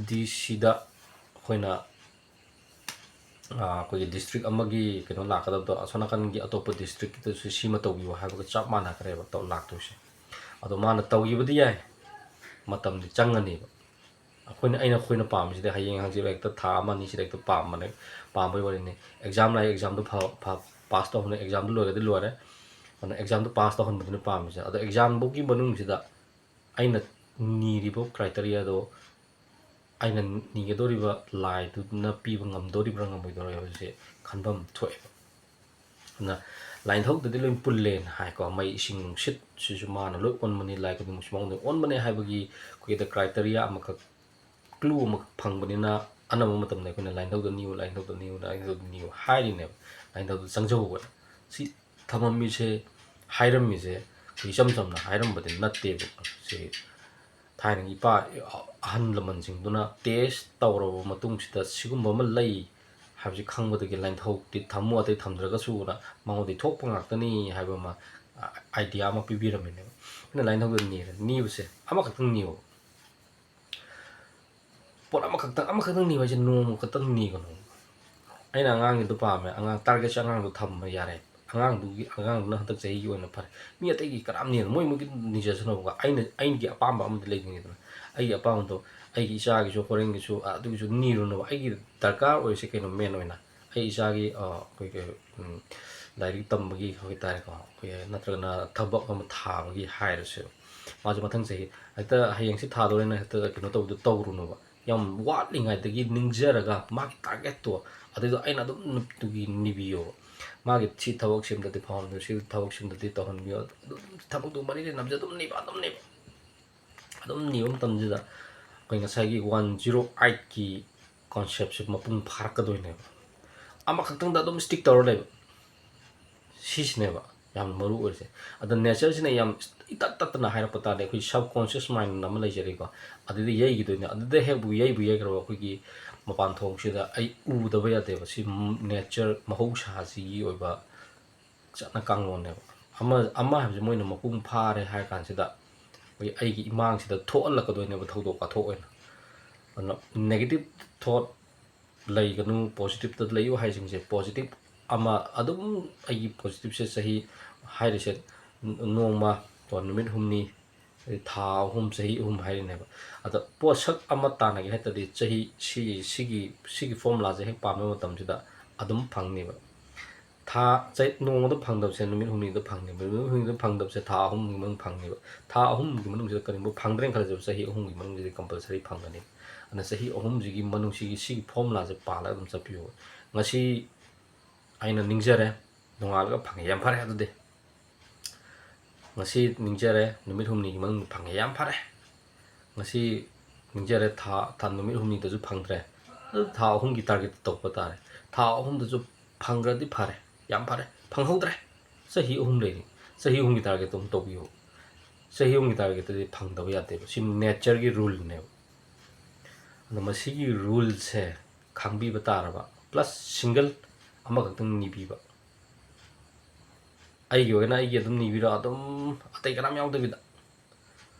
ꯗꯤ ꯁꯤꯗ ꯑꯩꯈꯣꯏꯅ, ꯑꯥ, ꯑꯩꯈꯣꯏꯒꯤ ꯗꯤꯁꯇ꯭ꯔꯤꯛ ꯑꯃꯒꯤ ꯀꯩꯅꯣ ꯂꯥꯛꯀꯗꯕꯗꯣ, ꯑꯁꯣꯝ ꯅꯥꯀꯟꯒꯤ ꯑꯇꯣꯞꯄ ꯗꯤꯁꯇ꯭ꯔꯤꯛꯀꯤꯗꯁꯨ ꯁꯤꯃ ꯇꯧꯕꯤꯌꯨ ꯍꯥꯏꯕꯒ ꯆꯞ ꯃꯥꯟꯅꯈ꯭ꯔꯦꯕ ꯇꯧ-, ꯂꯥꯛꯇꯣꯏꯁꯦ꯫ ꯑꯗꯣ ꯃꯥꯅ ꯇꯧꯈꯤꯕꯗꯤ ꯌꯥꯏ, ꯃꯇꯝꯗꯤ ꯆꯪꯒꯅꯦꯕ꯫ ꯑꯩꯈꯣꯏꯅ ꯑꯩꯅ ꯑꯩꯈꯣꯏꯅ ꯄꯥꯝꯃꯤꯁꯤꯗꯤ ꯍꯌꯦꯡ ꯍꯪꯆꯤꯠ ꯍꯦꯛꯇ ꯊꯥ ꯑꯃ ꯑꯅꯤꯁꯤꯗ ꯍꯦꯛꯇ ꯄꯥꯝꯕꯅꯦ, ꯄꯥꯝꯕꯩ ꯋꯥꯔꯤꯅꯤ꯫ ꯑꯦꯛꯖꯥꯝ ꯂꯥꯛꯑꯦ, ꯑꯦꯛꯖꯥꯝꯗꯣ ꯐ ꯐ ꯄꯥꯁ ꯇꯧꯍꯟꯕ, ꯑꯦꯛꯖꯥꯝꯗꯣ ꯂꯣꯏꯔꯗꯤ ꯂꯣꯏꯔꯦ꯫ ꯑꯗꯨꯅ ꯑꯦꯛꯖꯥꯝꯗꯣ ꯄꯥꯁ ꯇꯧꯍꯟꯕꯗꯨꯅꯤ ꯄꯥꯝꯃꯤꯁꯦ꯫ ꯑꯗꯣ ꯑꯦꯛꯖꯥꯝꯐꯧꯒꯤ ꯃꯅꯨꯡꯁꯤꯗ ꯑꯩꯅ ꯅꯤꯔꯤꯕ ꯀ꯭ꯔꯥꯏꯇꯦꯔꯤꯌꯥꯗꯣ, ꯑꯩꯅ ꯅꯤꯒꯗꯧꯔꯤꯕ ꯂꯥꯏꯗꯨꯅ ꯄꯤꯕ ꯉꯝꯗꯣꯔꯤꯕ꯭ꯔꯥ ꯉꯝꯃꯣꯏꯗꯣꯔꯤꯕ꯭ꯔꯥ ꯍꯥꯏꯕꯁꯦ ꯈꯟꯐꯝ ꯊꯣꯛꯑꯦꯕ꯫ ꯑꯗꯨꯅ ꯂꯥꯏꯅꯤꯡꯊꯧꯗꯗꯤ ꯂꯣꯏ ꯄꯨꯜꯂꯦꯅ ꯍꯥꯏꯀꯣ꯫ ꯃꯩ, ꯏꯁꯤꯡ, ꯅꯨꯡꯁꯤꯠꯁꯤꯁꯨ ꯃꯥꯅ ꯂꯣꯏ ꯑꯣꯟꯕꯅꯤ, ꯂꯥꯏ ꯈꯨꯗꯤꯡꯃꯛꯁꯨ ꯃꯉꯣꯟꯗ ꯑꯣꯟꯕꯅꯦ ꯍꯥꯏꯕꯒꯤ ꯑꯩꯈꯣꯏꯒꯤꯗ ꯀ꯭ꯔꯥꯏꯇꯦꯔꯤꯌꯥ ꯑꯃꯈꯛ, ꯀ꯭ꯂꯨ ꯑꯃꯈꯛ ꯐꯪꯕꯅꯤꯅ ꯑꯅꯝꯕ ꯃꯇꯝꯗ ꯑꯩꯈꯣꯏꯅ ꯂꯥꯏꯅꯤꯡꯊꯧꯗ ꯅꯤꯌꯨ, ꯂꯥꯏꯅꯤꯡꯊꯧꯗ ꯅꯤꯌꯨ, ꯂꯥꯏꯅꯤꯡꯊꯧꯗ ꯅꯤꯌꯨ ꯍꯥꯏꯔꯤꯅꯦꯕ꯫ ꯂꯥꯏꯅꯤꯡꯊꯧꯗ ꯆꯪꯖꯧꯕ꯫ ꯁꯤ ꯊꯝꯃꯝꯃꯤꯁꯦ, ꯍꯥꯏꯔꯝꯃꯤꯁꯦ ꯑꯩꯈꯣꯏ ꯏꯆꯝ ꯆꯝꯅ ꯍꯥꯏꯔꯝꯕꯗꯤ ꯅꯠꯇꯦꯕ꯫ ꯁꯤ ꯊꯥꯏꯅꯒꯤ ꯏꯄꯥ ꯑꯍꯜ ꯂꯃꯟꯁꯤꯡꯗꯨꯅ ꯇꯦꯁ ꯇꯧꯔꯕ ꯃꯇꯨꯡꯁꯤꯗ ꯁꯤꯒꯨꯝꯕ ꯑꯃ ꯂꯩ ꯍꯥꯏꯕꯁꯤ ꯈꯪꯕꯗꯒꯤ ꯂꯥꯏꯅꯤꯡꯊꯧꯗꯤ ꯊꯝꯃꯨ, ꯑꯇꯩ ꯊꯝꯗ꯭ꯔꯒꯁꯨꯅ ꯃꯉꯣꯟꯗꯒꯤ ꯊꯣꯛꯄ ꯉꯥꯛꯇꯅꯤ ꯍꯥꯏꯕ ꯑꯃ ꯑꯥꯏꯗꯤꯌꯥ ꯑꯃ ꯄꯤꯕꯤꯔꯝꯃꯤꯅꯦꯕ꯫ ꯑꯩꯈꯣꯏꯅ ꯂꯥꯏꯅꯤꯡꯊꯧꯗ ꯅꯤꯔꯦ, ꯅꯤꯕꯁꯦ ꯑꯃꯈꯛꯇꯪ ꯅꯤꯌꯣ꯫ ꯄꯣꯠ ꯑꯃꯈꯛꯇꯪ, ꯑꯃꯈꯛꯇꯪ ꯅꯤꯕ ꯍꯥꯏꯁꯦ ꯅꯣꯡꯃ ꯈꯛꯇꯪ ꯅꯤꯒꯅꯨ꯫ ꯑꯩꯅ ꯑꯉꯥꯡꯒꯤꯗꯣ ꯄꯥꯝꯃꯦ, ꯑꯉꯥꯡ ꯇꯥꯔꯒꯦꯠꯁꯦ ꯑꯉꯥꯡꯗꯣ ꯊꯝꯕ ꯌꯥꯔꯦ꯫ ꯑꯉꯥꯡꯗꯨꯒꯤ, ꯑꯉꯥꯡꯗꯨꯅ ꯍꯟꯗꯛ ꯆꯍꯤꯒꯤ ꯑꯣꯏꯅ ꯐꯔꯦ꯫ ꯃꯤ ꯑꯇꯩꯒꯤ ꯀꯅꯥꯝ ꯅꯤꯒꯅꯨ, ꯃꯣꯏ ꯃꯣꯏꯒꯤ ꯅꯤꯖꯁꯅꯨꯕꯀꯣ꯫ ꯑꯩꯅ, ꯑꯩꯒꯤ ꯑꯄꯥꯝꯕ ꯑꯃꯗꯤ ꯂꯩꯅꯤꯡꯉꯤꯗꯅ꯫ ꯑꯩꯒꯤ ꯑꯄꯥꯝꯕꯗꯣ ꯑꯩꯒꯤ ꯏꯆꯥꯒꯤꯁꯨ ꯍꯣꯔꯦꯟꯒꯤꯁꯨ, ꯑ, ꯑꯗꯨꯒꯤꯁꯨ ꯅꯤꯔꯨꯅꯨꯕ꯫ ꯑꯩꯒꯤ ꯗꯔꯀꯥꯔ ꯑꯣꯏꯔꯤꯁꯦ ꯀꯩꯅꯣ, ꯃꯦꯟ ꯑꯣꯏꯅ ꯑꯩ ꯏꯆꯥꯒꯤ, ꯑ, ꯑꯩꯈꯣꯏꯒꯤ, ꯎꯝ, ꯂꯥꯏꯔꯤꯛ ꯇꯝꯕꯒꯤ ꯍꯥꯏꯇꯥꯔꯦꯀꯣ, ꯑꯩꯈꯣꯏꯒꯤ ꯅꯠꯇ꯭ꯔꯒꯅ ꯊꯕꯛ ꯑꯃ ꯊꯥꯕꯒꯤ ꯍꯥꯏꯔꯁꯦꯕ꯫ ꯃꯥꯁꯨ ꯃꯊꯪ ꯆꯍꯤ ꯍꯦꯛꯇ ꯍꯌꯦꯡꯁꯤ ꯊꯥꯗꯣꯔꯦꯅ ꯍꯦꯛꯇ ꯀꯩꯅꯣ ꯇꯧꯕꯗꯣ ꯇꯧꯔꯨꯅꯨꯕ꯫ ꯌꯥꯝ ꯋꯥꯠꯂꯤꯉꯩꯗꯒꯤ ꯅꯤꯡꯖꯔꯒ ꯃꯥꯒꯤ ꯇꯥꯔꯒꯦꯠꯇꯣ ꯑꯗꯨꯗꯣ ꯑꯩꯅ ꯑꯗꯨꯝ ꯅꯨꯡꯇꯤꯒꯤ ꯅꯤꯕꯤꯌꯣꯕ꯫ ꯃꯥꯒꯤ ꯁꯤ ꯊꯕꯛ ꯁꯤꯃꯗꯗꯤ ꯐꯥꯎꯍꯟꯕꯤꯌꯨ, ꯁꯤ ꯊꯕꯛ ꯁꯤꯃꯗꯗꯤ ꯇꯧꯍꯟꯕꯤꯌꯨ, ꯑꯗꯨꯝ ꯊꯕꯛꯇꯨ ꯃꯔꯤ ꯂꯩꯅꯕꯁꯦ ꯑꯗꯨꯝ ꯅꯤꯕ, ꯑꯗꯨꯝ ꯅꯤꯕ꯫ ꯑꯗꯨꯝ ꯅꯤꯕ ꯃꯇꯝꯁꯤꯗ ꯑꯩꯈꯣꯏ ꯉꯁꯥꯏꯒꯤ ꯋꯥꯟ ꯖꯤꯔꯣ ꯑꯩꯠꯀꯤ ꯀꯣꯟꯁꯦꯞꯁꯦ ꯃꯄꯨꯡ ꯐꯥꯔꯛꯀꯗꯣꯏꯅꯦꯕ꯫ ꯑꯃꯈꯛꯇꯪꯗ ꯑꯗꯨꯝ ꯁ꯭ꯇꯤꯛ ꯇꯧꯔ ꯂꯩꯕ, ꯁꯤꯁꯤꯅꯦꯕ ꯌꯥꯝ ꯃꯔꯨ ꯑꯣꯏꯔꯤꯁꯦ꯫ ꯑꯗ ꯅꯦꯆꯔꯁꯤꯅ ꯌꯥꯝ ꯏꯇꯠ ꯇꯠꯇꯅ ꯍꯥꯏꯔꯛꯄ ꯇꯥꯔꯗꯤ, ꯑꯩꯈꯣꯏ ꯁꯕꯀꯣꯟꯁꯤꯌꯁ ꯃꯥꯏꯟ ꯑꯃ ꯂꯩꯖꯔꯤꯀꯣ, ꯑꯗꯨꯗ ꯌꯩꯈꯤꯗꯣꯏꯅꯦ꯫ ꯑꯗꯨꯗ ꯍꯦꯛꯕꯨ ꯌꯩꯕꯨ ꯌꯩꯈ꯭ꯔꯕ, ꯑꯩꯈꯣꯏꯒꯤ ꯃꯄꯥꯟ ꯊꯣꯡꯁꯤꯗ ꯑꯩ ꯎꯗꯕ ꯌꯥꯗꯦꯕ꯫ ꯁꯤ ꯅꯦꯆꯔ, ꯃꯍꯧꯁꯥꯁꯤꯒꯤ ꯑꯣꯏꯕ ꯆꯠꯅ ꯀꯥꯡꯂꯣꯟꯅꯦꯕ꯫ ꯑꯃ, ꯑꯃ ꯍꯥꯏꯕꯁꯦ ꯃꯣꯏꯅ ꯃꯄꯨꯡ ꯐꯥꯔꯦ ꯍꯥꯏꯔ ꯀꯥꯟꯁꯤꯗ ꯑꯩꯈꯣꯏ ꯑꯩꯒꯤ ꯏꯃꯥꯡꯁꯤꯗ ꯊꯣꯛꯍꯜꯂꯛꯀꯗꯣꯏꯅꯦꯕ ꯊꯧꯗꯣꯛ ꯋꯥꯊꯣꯛ ꯑꯣꯏꯅ꯫ ꯑꯗꯨꯅ ꯅꯦꯒꯦꯇꯤꯞ ꯊꯣꯠ ꯂꯩꯒꯅꯨ, ꯄꯣꯖꯤꯇꯤꯞꯇ ꯂꯩꯌꯨ ꯍꯥꯏꯁꯤꯡꯁꯦ, ꯄꯣꯖꯤꯇꯤꯞ ꯑꯃ ꯑꯗꯨꯝ, ꯑꯩꯒꯤ ꯄꯣꯖꯤꯇꯤꯞꯁꯦ ꯆꯍꯤ ꯍꯥꯏꯔꯤꯁꯦ ꯅꯣꯡꯃ ꯀꯣ, ꯅꯨꯃꯤꯠ ꯍꯨꯝꯅꯤ, ꯑꯗꯩ ꯊꯥ ꯑꯍꯨꯝ, ꯆꯍꯤ ꯑꯍꯨꯝ ꯍꯥꯏꯔꯤꯅꯦꯕ꯫ ꯑꯗ ꯄꯣꯠꯁꯛ ꯑꯃ ꯇꯥꯟꯅꯒꯦ ꯍꯥꯏ ꯇꯥꯔꯗꯤ ꯆꯍꯤ ꯁꯤ-, ꯁꯤꯒꯤ, ꯁꯤꯒꯤ ꯐꯣꯔꯃꯨꯂꯥꯁꯦ ꯍꯦꯛ ꯄꯥꯝꯕ ꯃꯇꯝꯁꯤꯗ ꯑꯗꯨꯝ ꯐꯪꯅꯦꯕ꯫ ꯊꯥ, ꯆꯍꯤ, ꯅꯣꯡꯃꯗ ꯐꯪꯗꯕꯁꯦ ꯅꯨꯃꯤꯠ ꯍꯨꯝꯅꯤꯗ ꯐꯪꯅꯦꯕ, ꯅꯨꯃꯤꯠ ꯍꯨꯝꯅꯤꯗ ꯐꯪꯗꯕꯁꯦ ꯊꯥ ꯑꯍꯨꯝꯒꯤ ꯃꯅꯨꯡ ꯐꯪꯅꯦꯕ꯫ ꯊꯥ ꯑꯍꯨꯝꯒꯤ ꯃꯅꯨꯡꯁꯤꯗ ꯀꯔꯤꯒꯨꯝꯕ ꯐꯪꯗ꯭ꯔꯦꯅ ꯈꯜꯂꯁꯦꯕ, ꯆꯍꯤ ꯑꯍꯨꯝꯒꯤ ꯃꯅꯨꯡꯁꯤꯗꯤ ꯀꯝꯄꯜꯁꯔꯤ ꯐꯪꯒꯅꯤ꯫ ꯑꯗꯨꯅ ꯆꯍꯤ ꯑꯍꯨꯝꯁꯤꯒꯤ ꯃꯅꯨꯡꯁꯤꯒꯤ ꯁꯤꯒꯤ ꯐꯣꯔꯃꯨꯂꯥꯁꯦ ꯄꯥꯜꯂꯒ ꯑꯗꯨꯝ ꯆꯠꯄꯤꯌꯣꯕ꯫ ꯉꯁꯤ ꯑꯩꯅ ꯅꯤꯡꯖꯔꯦ, ꯅꯣꯡꯉꯥꯜꯂꯒ ꯐꯪꯉꯦ, ꯌꯥꯝ ꯐꯔꯦ꯫ ꯑꯗꯨꯗꯤ ꯉꯁꯤ ꯅꯤꯡꯖꯔꯦ, ꯅꯨꯃꯤꯠ ꯍꯨꯝꯅꯤꯒꯤ ꯃꯅꯨꯡꯗ ꯐꯪꯉꯦ, ꯌꯥꯝ ꯐꯔꯦ꯫ ꯉꯁꯤ ꯅꯤꯡꯖꯔꯦ, ꯊꯥ, ꯊꯥ ꯅꯨꯃꯤꯠ ꯍꯨꯝꯅꯤꯗꯁꯨ ꯐꯪꯗ꯭ꯔꯦ, ꯑꯗꯨ ꯊꯥ ꯑꯍꯨꯝꯒꯤ ꯇꯥꯔꯒꯦꯠꯇ ꯇꯧꯕ ꯇꯥꯔꯦ꯫ ꯊꯥ ꯑꯍꯨꯝꯗꯁꯨ ꯐꯪꯈ꯭ꯔꯗꯤ ꯐꯔꯦ, ꯌꯥꯝ ꯐꯔꯦ꯫ ꯐꯪꯍꯧꯗ꯭ꯔꯦ, ꯆꯍꯤ ꯑꯍꯨꯝ ꯂꯩꯔꯤ, ꯆꯍꯤ ꯑꯍꯨꯝꯒꯤ ꯇꯥꯔꯒꯦꯠꯇꯣ ꯑꯃꯨꯛ ꯇꯧꯕꯤꯌꯨ꯫ ꯆꯍꯤ ꯑꯍꯨꯝꯒꯤ ꯇꯥꯔꯒꯦꯠꯇꯗꯤ ꯐꯪꯗꯕ ꯌꯥꯗꯦꯕ, ꯁꯤ ꯅꯦꯆꯔꯒꯤ ꯔꯨꯜꯅꯦꯕ꯫ ꯑꯗꯣ ꯃꯁꯤꯒꯤ ꯔꯨꯜꯁꯦ ꯈꯪꯕꯤꯕ ꯇꯥꯔꯕ, ꯄ꯭ꯂꯁ ꯁꯤꯡꯒꯜ ꯑꯃꯈꯛꯇꯪ ꯅꯤꯕꯤꯕ꯫ ꯑꯩꯒꯤ ꯑꯣꯏꯒꯅ ꯑꯩꯒꯤ ꯑꯗꯨꯝ ꯅꯤꯕꯤꯔꯣ, ꯑꯗꯨꯝ ꯑꯇꯩ ꯀꯅꯥꯝ ꯌꯥꯎꯗꯕꯤꯗ꯫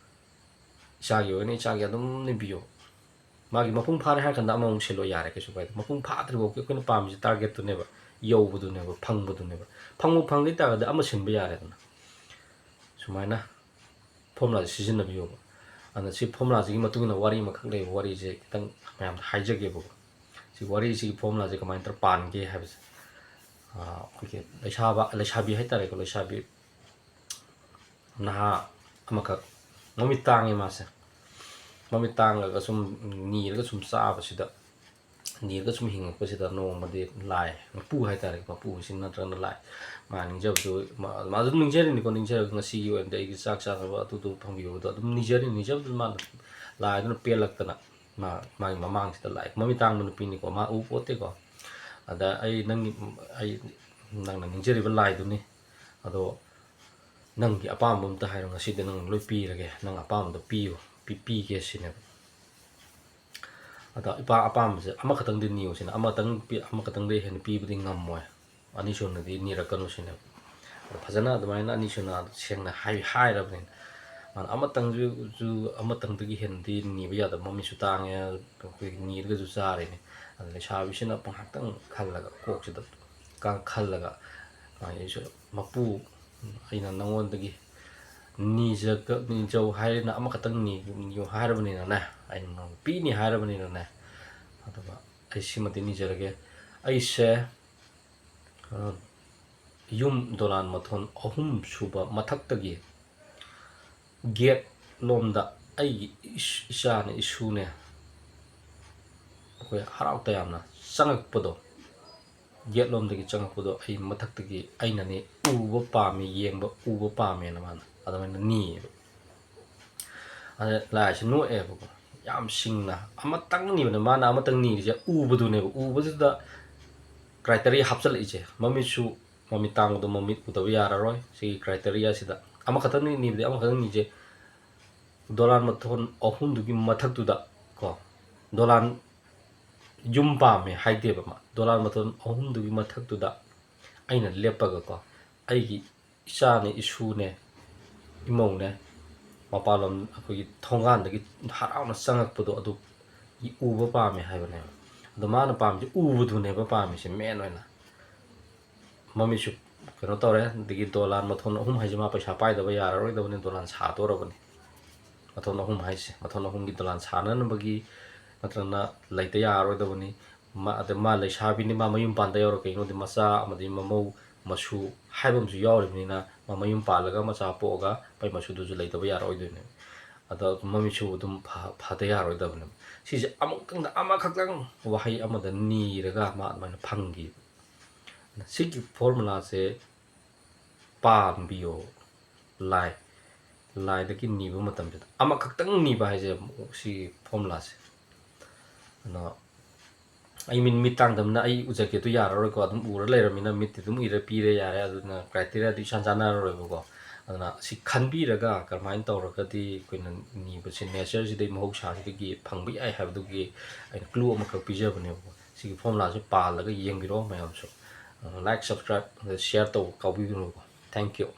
ꯏꯆꯥꯒꯤ ꯑꯣꯏꯒꯅ ꯏꯆꯥꯒꯤ ꯑꯗꯨꯝ ꯅꯤꯕꯤꯌꯣ꯫ ꯃꯥꯒꯤ ꯃꯄꯨꯡ ꯐꯥꯔꯦ ꯍꯥꯏꯔ ꯀꯥꯟꯗ ꯑꯃꯃꯨꯛ ꯁꯤꯜꯂꯣ, ꯌꯥꯔꯦ, ꯀꯩꯁꯨ ꯀꯥꯏꯗꯦ꯫ ꯃꯄꯨꯡ ꯐꯥꯗ꯭ꯔꯤꯐꯥꯎꯒꯤ ꯑꯩꯈꯣꯏꯅ ꯄꯥꯝꯃꯤꯁꯦ ꯇꯥꯔꯒꯦꯠꯇꯨꯅꯦꯕ, ꯌꯧꯕꯗꯨꯅꯦꯕ, ꯐꯪꯕꯗꯨꯅꯦꯕ꯫ ꯐꯪꯕ ꯐꯪꯒꯦ ꯇꯥꯔꯒꯗꯤ ꯑꯃ ꯁꯤꯟꯕ ꯌꯥꯔꯦꯗꯅ꯫ ꯁꯨꯃꯥꯏꯅ ꯐꯣꯔꯃꯨꯂꯥꯁꯦ ꯁꯤꯖꯤꯟꯅꯕꯤꯌꯣꯕ꯫ ꯑꯗꯨꯅ ꯁꯤ ꯐꯣꯔꯃꯨꯂꯥꯁꯤꯒꯤ ꯃꯇꯨꯡ ꯏꯟꯅ ꯋꯥꯔꯤ ꯑꯃꯈꯛ ꯂꯩꯕ, ꯋꯥꯔꯤꯁꯦ ꯈꯤꯇꯪ ꯃꯌꯥꯝꯗ ꯍꯥꯏꯖꯒꯦꯕꯀꯣ꯫ ꯁꯤ ꯋꯥꯔꯤꯁꯤꯒꯤ ꯐꯣꯔꯃꯨꯂꯥꯁꯦ ꯀꯃꯥꯏꯅ ꯇꯧꯔ ꯄꯥꯟꯒꯦ ꯍꯥꯏꯕꯁꯦ, ꯑꯩꯈꯣꯏꯒꯤ ꯂꯩꯁꯥꯕ, ꯂꯩꯁꯥꯕꯤ ꯍꯥꯏꯇꯥꯔꯦꯀꯣ, ꯂꯩꯁꯥꯕꯤ ꯅꯍꯥ ꯑꯃꯈꯛ ꯃꯃꯤꯠ ꯇꯥꯡꯉꯦ ꯃꯥꯁꯦ꯫ ꯃꯃꯤꯠ ꯇꯥꯡꯉꯒ ꯁꯨꯝ ꯅꯤꯔꯒ ꯁꯨꯝ ꯆꯥꯕꯁꯤꯗ, ꯅꯤꯔꯒ ꯁꯨꯝ ꯍꯤꯡꯉꯛꯄꯁꯤꯗ ꯅꯣꯡꯃꯗꯤ ꯂꯥꯏ, ꯃꯄꯨ ꯍꯥꯏꯇꯥꯔꯦ, ꯃꯄꯨꯁꯤ ꯅꯠꯇ꯭ꯔꯒꯅ ꯂꯥꯏ, ꯃꯥ ꯅꯤꯡꯖꯕꯗꯨ, ꯃꯥ, ꯃꯥ ꯑꯗꯨꯝ ꯅꯤꯡꯖꯔꯤꯅꯤꯀꯣ, ꯅꯤꯡꯖꯔꯒ ꯉꯁꯤꯒꯤ ꯑꯣꯏꯅꯗꯤ ꯑꯩꯒꯤ ꯆꯥꯛ ꯆꯥꯅꯕ ꯑꯗꯨꯗꯨ ꯐꯪꯕꯤꯌꯨ ꯑꯗꯣ ꯑꯗꯨꯝ ꯅꯤꯖꯔꯤ, ꯅꯤꯖꯕꯗꯨ ꯃꯥꯅ, ꯂꯥꯏꯗꯨꯅ ꯄꯦꯜꯂꯛꯇꯅ ꯃꯥ, ꯃꯥꯒꯤ ꯃꯃꯥꯡꯁꯤꯗ ꯂꯥꯏ, ꯃꯃꯤꯠ ꯇꯥꯡꯕ ꯅꯨꯄꯤꯅꯤꯀꯣ, ꯃꯥ ꯎ ꯄꯣꯠꯇꯦꯀꯣ꯫ ꯑꯗ ꯑꯩ ꯅꯪꯒꯤ, ꯑꯩ, ꯅꯪꯅ ꯅꯤꯡꯖꯔꯤꯕ ꯂꯥꯏꯗꯨꯅꯤ, ꯑꯗꯣ ꯅꯪꯒꯤ ꯑꯄꯥꯝꯕ ꯑꯝꯇ ꯍꯥꯏꯔꯣ, ꯉꯁꯤꯗꯤ ꯅꯪ ꯂꯣꯏ ꯄꯤꯔꯒꯦ, ꯅꯪ ꯑꯄꯥꯝꯕꯗꯣ ꯄꯤꯌꯨ, ꯄꯤ-, ꯄꯤꯒꯦ ꯁꯤꯅꯦꯕ꯫ ꯑꯗꯣ ꯏꯄꯥ ꯑꯄꯥꯝꯕꯁꯦ ꯑꯃꯈꯛꯇꯪꯗꯤ ꯅꯤꯌꯨ ꯁꯤꯅ, ꯑꯃꯇꯪ ꯄꯤ-, ꯑꯃꯈꯛꯇꯪꯗꯩ ꯍꯦꯟꯅ ꯄꯤꯕꯗꯤ ꯉꯝꯃꯣꯏ, ꯑꯅꯤꯁꯨꯅꯗꯤ ꯅꯤꯔꯛꯀꯅꯨ ꯁꯤꯅꯦꯕ꯫ ꯑꯗꯣ ꯐꯖꯅ ꯑꯗꯨꯃꯥꯏꯅ ꯑꯅꯤꯁꯨꯅ ꯁꯦꯡꯅ ꯍꯥꯏ-, ꯍꯥꯏꯔꯕꯅꯤꯅ, ꯃꯥꯅ ꯑꯃꯇꯪꯁꯨ, ꯁꯨ, ꯑꯃꯇꯪꯗꯒꯤ ꯍꯦꯟꯅꯗꯤ ꯅꯤꯕ ꯌꯥꯗꯕ, ꯃꯃꯤꯠꯁꯨ ꯇꯥꯡꯉꯦ, ꯑꯩꯈꯣꯏꯒꯤ ꯅꯤꯔꯒꯁꯨ ꯆꯥꯔꯤꯅꯦ꯫ ꯑꯗ ꯂꯩꯁꯥꯕꯤꯁꯤꯅ ꯉꯥꯏꯍꯥꯛꯇꯪ ꯈꯜꯂꯒ, ꯀꯣꯛꯁꯤꯗ ꯀ-, ꯈꯜꯂꯒ, ꯑꯩꯁꯨ ꯃꯄꯨ, ꯑꯩꯅ ꯅꯉꯣꯟꯗꯒꯤ ꯅꯤꯖꯒ ꯅꯤꯖꯧ ꯍꯥꯏꯅ ꯑꯃꯈꯛꯇꯪ ꯅꯤꯌꯨ ꯍꯥꯏꯔꯕꯅꯤꯅꯅꯦ, ꯑꯩꯅ ꯅꯉꯣꯟꯗ ꯄꯤꯅꯤ ꯍꯥꯏꯔꯕꯅꯤꯅꯅꯦ, ꯑꯗꯨꯒ ꯑꯩ ꯁꯤꯃꯗꯤ ꯅꯤꯖꯔꯒꯦ꯫ ꯑꯩꯁꯦ ꯌꯨꯝ ꯗꯣꯂꯥꯟ ꯃꯊꯣꯟ ꯑꯍꯨꯝ ꯁꯨꯕ ꯃꯊꯛꯇꯒꯤ ꯒꯦꯠ ꯂꯣꯝꯗ ꯑꯩꯒꯤ ꯏꯆꯥꯅꯦ, ꯏꯁꯨꯅꯦ, ꯑꯩꯈꯣꯏ ꯍꯔꯥꯎ ꯇꯌꯥꯝꯅ ꯆꯪꯉꯛꯄꯗꯣ, ꯒꯦꯠ ꯂꯣꯝꯗꯒꯤ ꯆꯪꯉꯛꯄꯗꯣ ꯑꯩ ꯃꯊꯛꯇꯒꯤ ꯑꯩꯅꯅꯦ ꯎꯕ ꯄꯥꯝꯃꯤ, ꯌꯦꯡꯕ ꯎꯕ ꯄꯥꯝꯃꯦꯅ ꯃꯥꯅ ꯑꯗꯨꯃꯥꯏꯅ ꯅꯤꯌꯦꯕ꯫ ꯑꯗ ꯂꯥꯏꯁꯦ ꯅꯣꯛꯑꯦꯕꯀꯣ, ꯌꯥꯝ ꯁꯤꯡꯅ꯫ ꯑꯃꯇꯪ ꯅꯤꯕꯅꯦ ꯃꯥꯅ, ꯑꯃꯇꯪ ꯅꯤꯔꯤꯁꯦ ꯎꯕꯗꯨꯅꯦꯕ꯫ ꯎꯕꯗꯨꯗ criteria ꯍꯥꯞꯆꯤꯜꯂꯛꯏꯁꯦ, ꯃꯃꯤꯠꯁꯨ, ꯃꯃꯤꯠ ꯇꯥꯡꯕꯗꯣ ꯃꯃꯤꯠ ꯎꯗꯕ ꯌꯥꯔꯔꯣꯏ꯫ ꯁꯤꯒꯤ criteriaꯁꯤꯗ ꯑꯃꯈꯛꯇꯪ ꯅꯤꯕꯗꯤ, ꯑꯃꯈꯛꯇꯪ ꯅꯤꯁꯦ ꯗꯣꯂꯥꯟ ꯃꯊꯣꯟ ꯑꯍꯨꯝꯗꯨꯒꯤ ꯃꯊꯛꯇꯨꯗ ꯀꯣ, ꯗꯣꯂꯥꯟ ꯌꯨꯝ ꯄꯥꯝꯃꯦ ꯍꯥꯏꯗꯦꯕ ꯃꯥ꯫ ꯗꯣꯂꯥꯟ ꯃꯊꯣꯟ ꯑꯍꯨꯝꯗꯨꯒꯤ ꯃꯊꯛꯇꯨꯗ ꯑꯩꯅ ꯂꯦꯞꯄꯒꯀꯣ, ꯑꯩꯒꯤ ꯏꯆꯥꯅꯦ, ꯏꯁꯨꯅꯦ, ꯏꯃꯧꯅꯦ, ꯃꯄꯥꯟꯂꯣꯝ ꯑꯩꯈꯣꯏꯒꯤ ꯊꯣꯡꯒꯥꯟꯗꯒꯤ ꯍꯔꯥꯎꯅ ꯆꯪꯉꯛꯄꯗꯣ ꯑꯗꯨ ꯎꯕ ꯄꯥꯝꯃꯦ ꯍꯥꯏꯕꯅꯦꯕ꯫ ꯑꯗꯣ ꯃꯥꯅ ꯄꯥꯝꯃꯤꯁꯦ ꯎꯕꯗꯨꯅꯦꯕ ꯄꯥꯝꯃꯤꯁꯦ main ꯑꯣꯏꯅ꯫ ꯃꯃꯤꯠꯁꯨ ꯀꯩꯅꯣ ꯇꯧꯔꯦ, ꯑꯗꯒꯤ ꯗꯣꯂꯥꯟ ꯃꯊꯣꯟ ꯑꯍꯨꯝ ꯍꯥꯏꯁꯦ ꯃꯥ ꯄꯩꯁꯥ ꯄꯥꯏꯗꯕ ꯌꯥꯔꯔꯣꯏꯗꯕꯅꯤ, ꯗꯣꯂꯥꯟ ꯁꯥꯗꯣꯔꯕꯅꯤ꯫ ꯃꯊꯣꯟ ꯑꯍꯨꯝ ꯍꯥꯏꯁꯦ, ꯃꯊꯣꯟ ꯑꯍꯨꯝꯒꯤ ꯗꯣꯂꯥꯟ ꯁꯥꯅꯅꯕꯒꯤ ꯅꯠꯇ꯭ꯔꯒꯅ ꯂꯩꯇ ꯌꯥꯔꯔꯣꯏꯗꯕꯅꯤ꯫ ꯃꯥ, ꯑꯗ ꯃꯥ ꯂꯩꯁꯥꯕꯤꯅꯤ, ꯃꯥ ꯃꯌꯨꯝ ꯄꯥꯟꯗ ꯌꯥꯎꯔꯣꯏ꯫ ꯀꯩꯒꯤꯅꯣꯗꯤ ꯃꯆꯥ ꯑꯃꯗꯤ ꯃꯃꯧ ꯃꯁꯨ ꯍꯥꯏꯕ ꯑꯃꯁꯨ ꯌꯥꯎꯔꯤꯕꯅꯤꯅ, ꯃꯥ ꯃꯌꯨꯝ ꯄꯥꯜꯂꯒ ꯃꯆꯥ ꯄꯣꯛꯑꯒ ꯃꯥꯏ ꯃꯁꯨꯗꯨꯁꯨ ꯂꯩꯇꯕ ꯌꯥꯔꯣꯏꯗꯣꯏꯅꯦ꯫ ꯑꯗꯣ ꯃꯃꯤꯠꯁꯨ ꯑꯗꯨꯝ ꯐ-, ꯐꯗ ꯌꯥꯔꯣꯏꯗꯕꯅꯦꯕ꯫ ꯁꯤꯁꯦ ꯑꯃꯨꯛꯇꯪꯗ ꯑꯃꯈꯛꯇꯪ ꯋꯥꯍꯩ ꯑꯃꯗ ꯅꯤꯔꯒ ꯃꯥ ꯑꯗꯨꯃꯥꯏꯅ ꯐꯪꯈꯤꯕ꯫ ꯁꯤꯒꯤ formulaꯁꯦ ꯄꯥꯝꯕꯤꯌꯣ꯫ ꯂꯥꯏ, ꯂꯥꯏꯗꯒꯤ ꯅꯤꯕ ꯃꯇꯝꯁꯤꯗ ꯑꯃꯈꯛꯇꯪ ꯅꯤꯕ ꯍꯥꯏꯁꯦ ꯁꯤꯒꯤ formulaꯁꯦ꯫ ꯑꯗꯣ ꯑꯩ ꯃꯤꯠ, ꯃꯤꯠ ꯇꯥꯡꯗꯕꯅꯤꯅ ꯑꯩ ꯎꯖꯒꯦꯗꯣ ꯌꯥꯔꯔꯣꯏꯀꯣ, ꯑꯗꯨꯝ ꯎꯔ ꯂꯩꯔꯕꯅꯤꯅ ꯃꯤꯠꯇꯤ ꯑꯗꯨꯝ ꯎꯏꯔ ꯄꯤꯔꯦ ꯌꯥꯔꯦ, ꯑꯗꯨꯅ criteriaꯗꯨ ꯏꯆꯥꯟ ꯆꯥꯟꯅꯔꯔꯣꯏꯕꯀꯣ꯫ ꯑꯗꯨꯅ ꯁꯤ ꯈꯟꯕꯤꯔꯒ ꯀꯔꯝꯍꯥꯏꯅ ꯇꯧꯔꯒꯗꯤ ꯑꯩꯈꯣꯏꯅ ꯅꯤꯕꯁꯦ natureꯁꯤꯗꯒꯤ, ꯃꯍꯧꯁꯥꯁꯤꯗꯒꯤ ꯐꯪꯕ ꯌꯥꯏ ꯍꯥꯏꯕꯗꯨꯒꯤ ꯑꯩꯅ clue ꯑꯃꯈꯛ ꯄꯤꯖꯕꯅꯦꯕꯀꯣ꯫ ꯁꯤꯒꯤ formulaꯁꯦ ꯄꯥꯜꯂꯒ ꯌꯦꯡꯕꯤꯔꯣ ꯃꯌꯥꯝꯁꯨ꯫ Like, subscribe, share ꯇꯧꯕ ꯀꯥꯎꯕꯤꯒꯅꯨꯀꯣ꯫ Thank you꯫